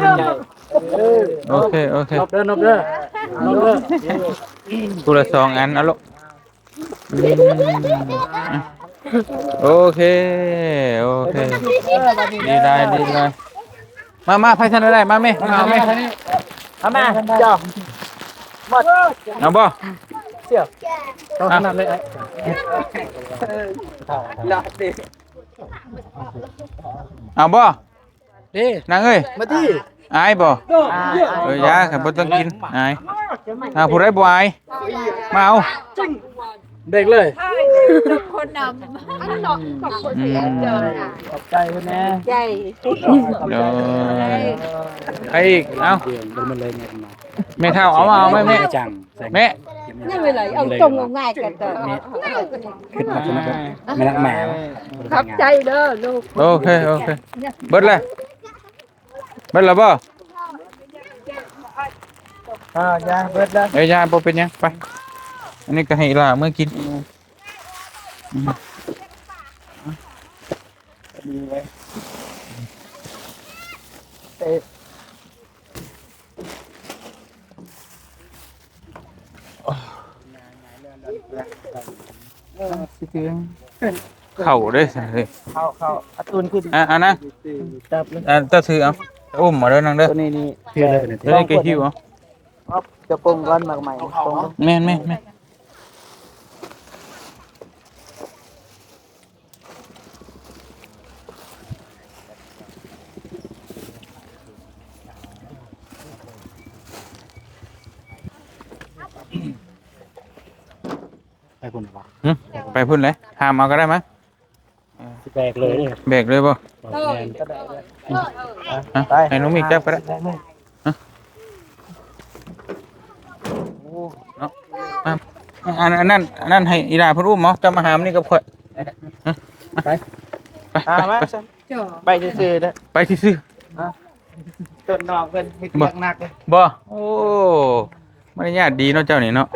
ຂອບໃຈ. ໂອເຄ ໂອເຄ ນົບເດີ ນົບເດີ ນົບເດີ. ຜູ້ລະສອງອັນ ເອົາໂລດ. ອືມ ໂອເຄ ໂອເຄ ດີຫຼາຍ ດີຫຼາຍ. ມາ ມາ ໃຜທັນໄດ້ ມາແມ່ ມາເອົາແມ່ ເອົາມາ ເຈົ້າ ເອົາບໍ່? ເອົາ ເອົາບໍ່? ເດ້ ນາງເອີຍ ມາຕິ. ອາຍບໍ່? ເອີ ຢ່າ ຄັນບໍ່ຕ້ອງກິນ ອາຍ. ອ່າ ຜູ້ໃດບໍ່ອາຍ ມາເອົາ ເດັກເລີຍ ຄົນນຳ. ອືມ ຂອບໃຈເພິ່ນແດ່ ໃຈ. ໂດຍ ໃຜອີກ? ເອົາ ແມ່ເຖົ້າ ເອົາມາ ເອົາມາແມ່ ແມ່ ຍັງໄປເລີຍ ເອົາຕົງເອົາງ່າຍກັນເດີ. ຂອບໃຈເດີລູກ. ໂອເຄ ໂອເຄ ເບິດແລ້ວ. ເບິດແລ້ວບໍ່? ອ່າ ຢ່າ ເບິດແລ້ວ. ເອີ ຢ່າ ບໍ່ເປັນຫຍັງ ໄປ. ອັນນີ້ກໍໃຫ້ອີ່ຫຼ້າເມືອກິນ. ອືມ ດີເລີຍ ເອີ. ເຂົ້າເດ້ ເຂົ້າ ເຂົ້າ ອາຕູນຂຶ້ນ ອ່າ ອັນນັ້ນ ຈັບເລີຍ ອ່າ ເຈົ້າຖືເອົາ ອຸ້ມມາເດີນາງເດີ ໂຕນີ້ນີ້ ຖືເລີຍ ໂຕນີ້ກໍຫິ້ວເອົາ ເອົາ ຈະປົງກ່ອນ ໝາກໄມ້ ແມ່ນໆໆ. ໄປພຸ້ນບໍ່? ຫຶ? ໄປພຸ້ນເລີຍ ຫາມເອົາກໍໄດ້ມະ. ເອີ ຊິແບກເລີຍເດ້ ແບກເລີຍບໍ່? ແມ່ນ ຮະ ໄປ ໃຫ້ນ້ອງມິກຈັບກໍໄດ້ ແບກເລີຍ. ຮະ ໂອ້ ເນາະ ມາ ອັນ ອັນນັ້ນ ອັນນັ້ນໃຫ້ອີ່ຫຼ້າເພິ່ນອຸ້ມເອົາ ເຈົ້າມາຫາມານີ້ກັບຂ້ອຍ ຮະ ໄປ ໄປ ອ່າ ໄປ ມາ ໄປ ໄປຊື່ໆເດີ ໄປຊື່ໆ ຮະ ຕົ້ນນ້ອງເພິ່ນເຮັດວຽກໜັກເລີຍ ບໍ່? ໂອ້ ມາລະຍາດດີເນາະເຈົ້ານີ້ເນາະ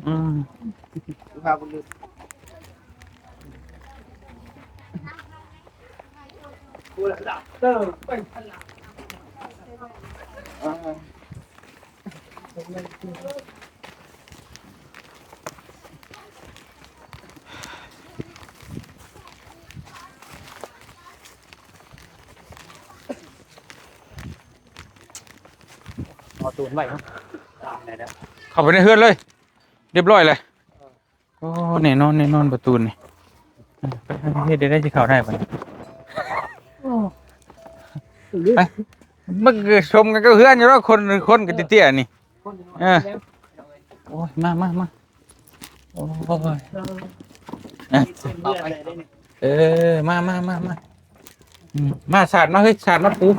ອືມ ສຸພາບບຸລຸດ. ໂອ້ ລະ ເຕີ ໄປ ລະ ເອົາຕູນໄວ້ເນາະ ຕາມໄດ້ແລ້ວ ເຂົ້າໄປໃນເຮືອນເລີຍ ຮຽບຮ້ອຍເລີຍ. ໂອ້ ແນ່ນອນ ແນ່ນອນ ປະຕູນີ້ ເອີ ໄປ ເຮັດໄດ້ ຊິເຂົ້າໄດ້ບັດນີ້ ໂອ້ ໄປ ມັນກໍສົມກັນກັບເຮືອນຢູ່ດອກ ຄົນ ຄົນກໍເຕ້ຍໆນີ້ ເອີ ໂອ້ຍ ມາ ມາ ມາ ໂອ້ຍ ເອີ ມາ ມາ ມາ ມາ ອືມ ມາ ສາດມາ ເຮີ້ຍ ສາດມາປູ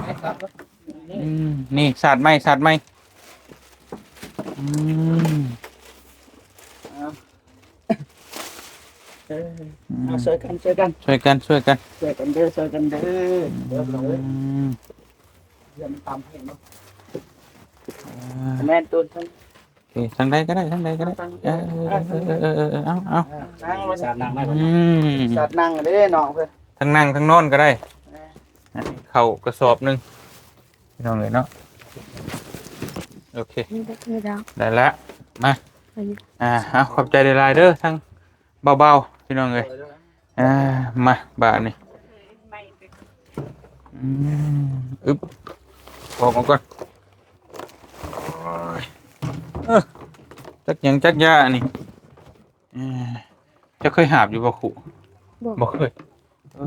ອືມ ນີ້ ສາດໃໝ່ ສາດໃໝ່ ອືມ ເອີ ເອົາ ຊ່ວຍກັນ ຊ່ວຍກັນ ຊ່ວຍກັນ ຊ່ວຍກັນ ຊ່ວຍກັນເດີ ຊ່ວຍກັນເດີ ອືມ ດຽວມັນຕຳໃຫ້ເນາະ ອ່າ ແມ່ນ ໂຕນ ໂອເຄ ທາງໃດກໍໄດ້ ທາງໃດກໍໄດ້ ເອີ ເອີ ເອີ ເອົາ ເອົາ ສາດນັ່ງໄດ້ ອືມ ສາດນັ່ງເດ້ນ້ອງເພິ່ນ ທັງນັ່ງທັງນອນກໍໄດ້ ເອີ ອັນນີ້ເຂົ້າກະສອບໜຶ່ງ ພີ່ນ້ອງເອີຍເນາະ ໂອເຄ ນີ້ເດີ ນີ້ດາວ ໄດ້ລະ ມາ ອັນນີ້ ອ່າ ເອົາ ຂອບໃຈຫຼາຍໆເດີ ທັງເບົາໆ ພີ່ນ້ອງເອີຍ ອ່າ ມາ ບາດນີ້ ອືມ ອຶບ ອອກມາກ່ອນ ໂອ້ຍ ເອີ ຈັກຫຍັງຈັກຢາອັນນີ້ ເອີ ເຈົ້າເຄີຍຫາບຢູ່ບໍ່ຄຸ? ບໍ່ ບໍ່ເຄີຍ ເອີ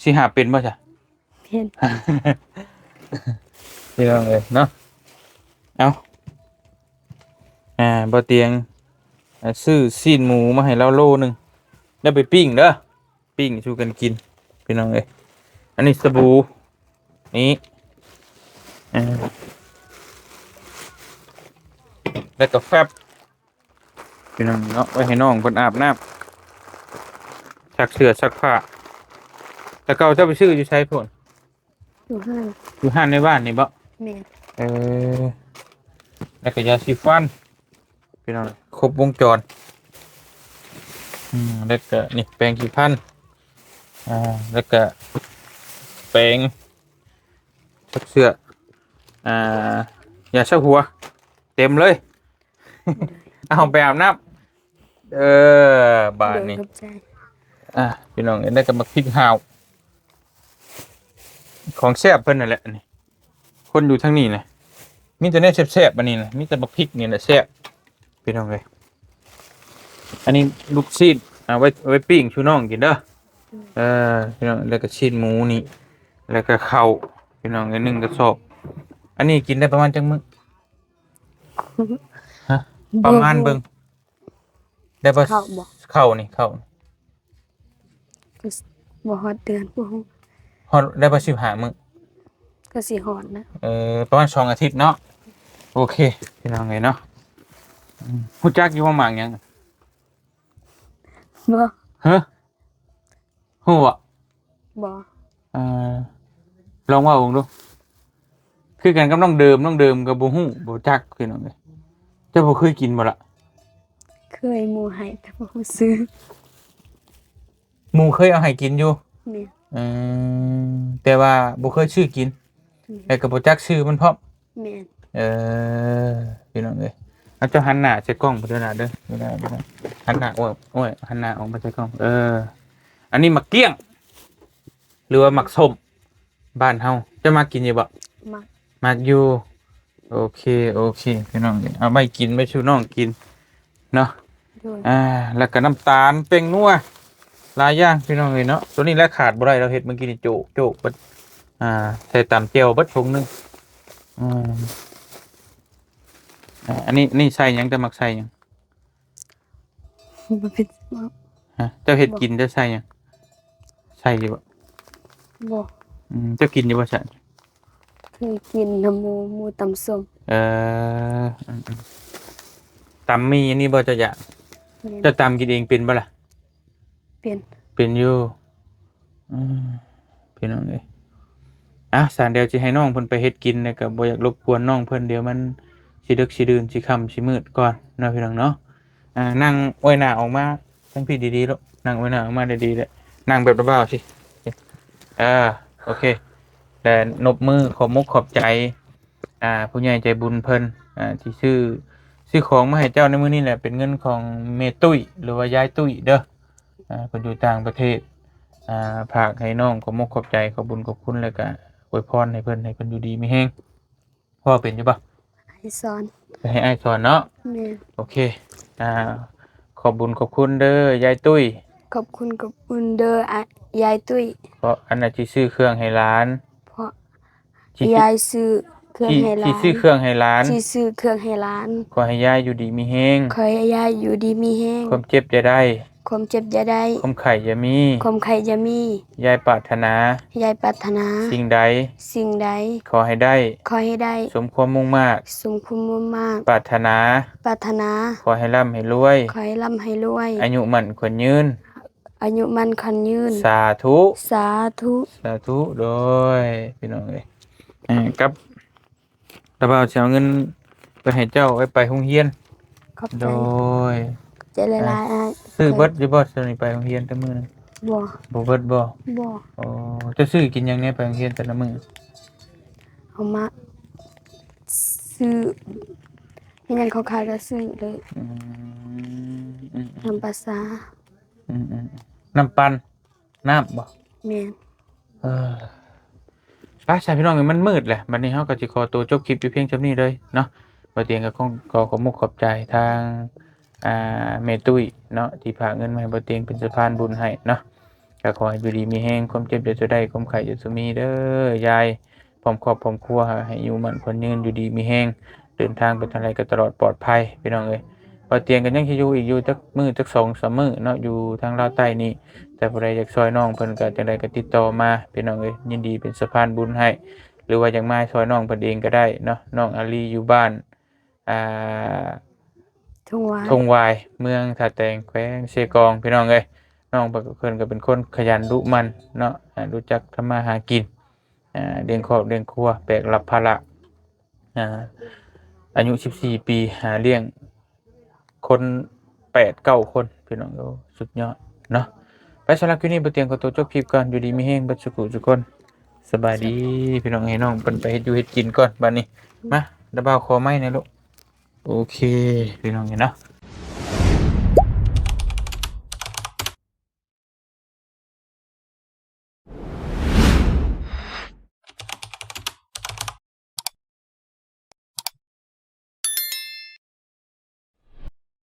ຊິຫາບເປັນບໍ່ຊະ? ເປັນ ພີ່ນ້ອງເອີຍເນາະ ເອົາ ອ່າ ບໍ່ຕຽງ ອ່າ ຊື້ຊີ້ນໝູມາໃຫ້ລາວໂລໜຶ່ງ ແລ້ວໄປປີ້ງເດີ ປີ້ງສູ່ກັນກິນ ພີ່ນ້ອງເອີຍ ອັນນີ້ສະບູ ນີ້ ອ່າ ແລ້ວກໍແຟັບ ພີ່ນ້ອງເນາະ ໄວ້ໃຫ້ນ້ອງເພິ່ນອາບນ້ຳ ຊັກເສື້ອຊັກຜ້າ ແຕ່ເກົ່າເຈົ້າໄປຊື້ຢູ່ໃສພຸ້ນ? ຢູ່ຮ້ານ ຢູ່ຮ້ານໃນບ້ານນີ້ບໍ? ແມ່ນ ເອີ ແລ້ວກໍຢາສີຟັນ ພີ່ນ້ອງ ຄົບວົງຈອນ ອືມ ແລ້ວກໍນີ້ແປງສີຟັນ ອ່າ ແລ້ວກໍແປງ ຊັກເສື້ອ ອ່າ ຢາຊາຫົວ ເຕັມເລີຍ ເອົາໄປອາບນ້ຳ ເອີ ບາດນີ້ ໂດຍ ຂອບໃຈ ອ່າ ພີ່ນ້ອງເອີຍ ແລ້ວກໍໝາກພິກຫາວ ຂອງແຊບເພິ່ນນັ້ນແຫຼະນີ້ ຄົນຢູ່ທາງນີ້ນະ ມີແຕ່ແນວແຊບໆ ອັນນີ້ນະ ມີແຕ່ໝາກພິກນີ້ແຫຼະແຊບ ພີ່ນ້ອງເອີຍ ອັນນີ້ລູກຊີ້ນ ເອົາໄວ້ ໄວ້ປີ້ງສູ່ນ້ອງກິນເດີ ອືມ ເອີ ພີ່ນ້ອງ ແລ້ວກໍຊີ້ນໝູນີ້ ແລ້ວກໍເຂົ້າ ພີ່ນ້ອງເອີຍ ໜຶ່ງກະສອບ ອັນນີ້ກິນໄດ້ປະມານຈັກມື້? ຮະ? ບໍ່ ປະມານເບິ່ງ ໄດ້ບໍ່? ເຂົ້າບໍ່? ເຂົ້ານີ້ ເຂົ້າ ກໍບໍ່ຮອດເດືອນ ບໍ່ຮູ້ ຮອດ ໄດ້ບໍ່ສິບຫ້າມື້? ກໍຊິຮອດນະ ເອີ ປະມານສອງອາທິດເນາະ ໂອເຄ ພີ່ນ້ອງເອີຍເນາະ ອືມ ຮູ້ຈັກຢູ່ບໍ່ໝາກຫຍັງ? ບໍ່ ຮະ? ຮູ້ບໍ່? ບໍ່ ເອີ ລອງເວົ້າເບິ່ງດູ ຄືກັນກັບນ້ອງເດີມ ນ້ອງເດີມກໍບໍ່ຮູ້ ບໍ່ຈັກ ພີ່ນ້ອງເອີຍ ເຈົ້າບໍ່ເຄີຍກິນບໍ່ລະ? ເຄີຍ ໝູ່ໃຫ້ ແຕ່ບໍ່ຮູ້ຊື່ ໝູ່ເຄີຍເອົາໃຫ້ກິນຢູ່? ແມ່ນ ເອີ ແຕ່ວ່າບໍ່ເຄີຍຊື້ກິນ ແມ່ນ ແລ້ວກໍບໍ່ຈັກຊື່ມັນພ້ອມ ແມ່ນ ເອີ ພີ່ນ້ອງເອີຍ ເອົາ ເຈົ້າຫັນໜ້າໃສ່ກ້ອງພຸ້ນເດີ ເດີ ຫັນໜ້າ ໂອ້ຍ ໂອ້ຍ ຫັນໜ້າອອກມາໃສ່ກ້ອງ ເອີ ອັນນີ້ໝາກກ້ຽງ ຫຼືວ່າໝາກສົ້ມ ບ້ານເຮົາ ເຈົ້າມັກກິນຢູ່ບໍ່? ມັກ ມັກຢູ່ ໂອເຄ ໂອເຄ ພີ່ນ້ອງເອີຍ ເອົາໄວ້ກິນ ໄວ້ສູ່ນ້ອງກິນເນາະ ໂດຍ ອ່າ ແລ້ວກໍນ້ຳຕານ ແປ້ງນົວ ຫຼາຍຢ່າງ ພີ່ນ້ອງເອີຍເນາະ ໂຕນີ້ແຫຼະຂາດບໍ່ໄດ້ ລາວເຮັດມື້ກີ້ນີ້ ໂຈະ ໂຈະເບິດ ອ່າ ໃສ່ຕຳແຈ່ວເບິດຖົງໜຶ່ງ ອືມ ອ່າ ອັນນີ້ ອັນນີ້ໃສ່ຫຍັງ? ເຈົ້າມັກໃສ່ຫຍັງ? ບໍ່ເປັນ ຮະ? ເຈົ້າເຮັດກິນ ເຈົ້າໃສ່ຫຍັງ? ໃສ່ຢູ່ບໍ່? ບໍ່ ອືມ ເຈົ້າກິນຢູ່ບໍ່ຊັ້ນ? ເຄີຍກິນນຳໝູ່ ໝູ່ຕຳສົ້ມ ເອີ ອືມໆ ຕຳໝີ່ອັນນີ້ບໍ່ ເຈົ້າຢາກ? ແມ່ນ ເຈົ້າຕຳກິນເອງເປັນບໍ່ລະ? ເປັນ ເປັນຢູ່ ອືມ ພີ່ນ້ອງເອີຍ ອ່ະ ຊັ້ນດຽວຊິໃຫ້ນ້ອງເພິ່ນໄປເຮັດກິນ ແລ້ວກໍບໍ່ຢາກລົບກວນນ້ອງເພິ່ນ ດຽວມັນຊິດຶກຊິດື່ນ ຊິຄ່ຳຊິມືດກ່ອນເນາະ ພີ່ນ້ອງເນາະ ອ່າ ນັ່ງອວຍໜ້າອອກມາທາງພີ້ດີໆ ລູກ ນັ່ງອວຍໜ້າອອກມາດີໆ ແລ້ວນັ່ງແບບລະບ່າວຊິ ເອີ ໂອເຄ ແລະ ນົບມືຂອບມຸກຂອບໃຈ ອ່າ ຜູ້ໃຫຍ່ໃຈບຸນເພິ່ນ ອ່າ ທີ່ຊື້ ຊື້ຂອງມາໃຫ້ເຈົ້າໃນມື້ນີ້ແຫຼະ ເປັນເງິນຂອງແມ່ຕຸ້ຍ ຫຼືວ່າຍາຍຕຸ້ຍເດີ. ອ່າ ເພິ່ນຢູ່ຕ່າງປະເທດ ອ່າ ຝາກໃຫ້ນ້ອງຂອບອົກຂອບໃຈ ຂອບບຸນຂອບຄຸນ ແລ້ວກະອວຍພອນໃຫ້ເພິ່ນ ໃຫ້ເພິ່ນຢູ່ດີມີແຮງ. ເວົ້າເປັນຢູ່ບໍ່? ໃຫ້ສອນ ໃຫ້ອ້າຍສອນເນາະ. ແມ່ນ. ໂອເຄ ອ່າ ຂອບບຸນຂອບຄຸນເດີຍາຍຕຸ້ຍ. ຂອບຄຸນຂອບຄຸນເດີ ອາ ຍາຍຕຸ້ຍ. ເພາະອັນນັ້ນຊິຊື້ເຄື່ອງໃຫ້ຫຼານ ເພາະ ຊິ ຍາຍຊື້ເຄື່ອງໃຫ້ຫຼານ ຊິຊື້ເຄື່ອງໃຫ້ຫຼານ ຊິຊື້ເຄື່ອງໃຫ້ຫຼານ. ຂໍໃຫ້ຍາຍຢູ່ດີມີແຮງ ຂໍໃຫ້ຍາຍຢູ່ດີມີແຮງ. ຄວາມເຈັບຢ່າໄດ້ ຄວາມເຈັບຢ່າໄດ້ ຄວາມໄຂ້ຢ່າມີ ຄວາມໄຂ້ຢ່າມີ. ຍາຍປາດຖະໜາ ຍາຍປາດຖະໜາ ສິ່ງໃດ ສິ່ງໃດ ຂໍໃຫ້ໄດ້ ຂໍໃຫ້ໄດ້ ສົມຄວາມມຸ່ງມາດ ສົມຄວາມມຸ່ງມາດ ປາດຖະໜາ ປາດຖະໜາ. ຂໍໃຫ້ລ່ຳໃຫ້ລວຍ ຂໍໃຫ້ລ່ຳໃຫ້ລວຍ ອາຍຸໝັ້ນຂວັນຍືນ ອາຍຸໝັ້ນຂວັນຍືນ. ສາທຸ ສາທຸ ສາທຸ. ໂດຍ ພີ່ນ້ອງເອີຍ ເອີ ກັບ ຕາບ່າວຊິເອົາເງິນໄປໃຫ້ເຈົ້າໄວ້ໄປໂຮງຮຽນ. ຂອບໃຈ ໂດຍ ຂອບໃຈຫຼາຍໆ ອ້າຍ. ຊື້ເບິດຢູ່ບໍ່ ຊ່ວງນີ້ໄປໂຮງຮຽນແຕ່ມື້ໜຶ່ງ? ບໍ່ ບໍ່ເບິດບໍ່? ບໍ່. ໂອ້ ເຈົ້າຊື້ກິນຫຍັງແດ່ໄປໂຮງຮຽນແຕ່ລະມື້? ເອົາມາຊື້ ເຫັນຫຍັງເຂົາຂາຍກໍຊື້ເລີຍ. ອືມ ອືມ ອືມ ຕາມພາສາ. ອືມ ອືມ ອືມ ນ້ຳປັ່ນ ນ້ຳບໍ່? ແມ່ນ. ເອີ ໄປຊະພີ່ນ້ອງເອີຍ ມັນມືດແຫຼະ. ບັດນີ້ເຮົາກໍຊິຂໍຕົວຈົບຄລິບຢູ່ພຽງສ່ຳນີ້ເລີຍເນາະ. ບ່າວຕຽງກໍຂໍຂອບມຸກຂອບໃຈທາງ ອ່າ ແມ່ຕຸ້ຍເນາະ ທີ່ຝາກເງິນມາໃຫ້ບ່າວຕຽງເປັນສະພານບຸນໃຫ້ເນາະ. ກໍຂໍໃຫ້ຢູ່ດີມີແຮງ ຄວາມເຈັບຢ່າສູ່ໄດ້ ຄວາມໄຂ້ຢ່າສູ່ມີເດີຍາຍ. ພ້ອມຄອບພ້ອມຄົວ ໃຫ້ຢູ່ໝັ້ນຂວັນຍືນ ຢູ່ດີມີແຮງ ເດີນທາງໄປທາງໃດກໍຕະຫຼອດປອດໄພ ພີ່ນ້ອງເອີຍ. ບ່າວຕຽງກໍຍັງຊິຢູ່ອີກຢູ່ຈັກມື້ຈັກສອງສາມມື້ເນາະ ຢູ່ທາງລາວໃຕ້ນີ້. ແຕ່ຜູ້ໃດຢາກຊ່ອຍນ້ອງເພິ່ນກໍຈັ່ງໃດກໍຕິດຕໍ່ມາ ພີ່ນ້ອງເອີຍ ຍິນດີເປັນສະພານບຸນໃຫ້ ຫຼືວ່າຢາກມາຊ່ອຍນ້ອງເພິ່ນເອງກໍໄດ້ເນາະ. ນ້ອງອາລີຢູ່ບ້ານ ອ່າ ທົ່ງວາຍ ທົ່ງວາຍ ເມືອງທ່າແຕງ ແຂວງເຊກອງ ພີ່ນ້ອງເອີຍ. ນ້ອງເພິ່ນກໍເປັນຄົນຂະຫຍັນດຸໝັ່ນເນາະ ອ່າ ຮູ້ຈັກທຳມາຫາກິນ ອ່າ ລ້ຽງຄອບລ້ຽງຄົວ ແບກຮັບພາລະ ອ່າ ອາຍຸສິບສີ່ປີ ຫາລ້ຽງຄົນແປດເກົ້າຄົນ ພີ່ນ້ອງ. ໂອ້ ສຸດຍອດເນາະ. ໄປ ສຳລັບຄລິບນີ້ ບ່າວຕຽງຂໍຕົວຈົບຄລິບກ່ອນ. ຢູ່ດີມີແຮງເບິດສູ່ຜູ້ສູ່ຄົນ. ສະບາຍດີ ສະ ພີ່ນ້ອງ. ໃຫ້ນ້ອງເພິ່ນໄປເຮັດຢູ່ເຮັດກິນກ່ອນບາດນີ້. ມາ ດາວບ່າວຂໍໄມ້ແດ່ລູກ. ໂອເຄ ພີ່ນ້ອງເອີຍເນາະ.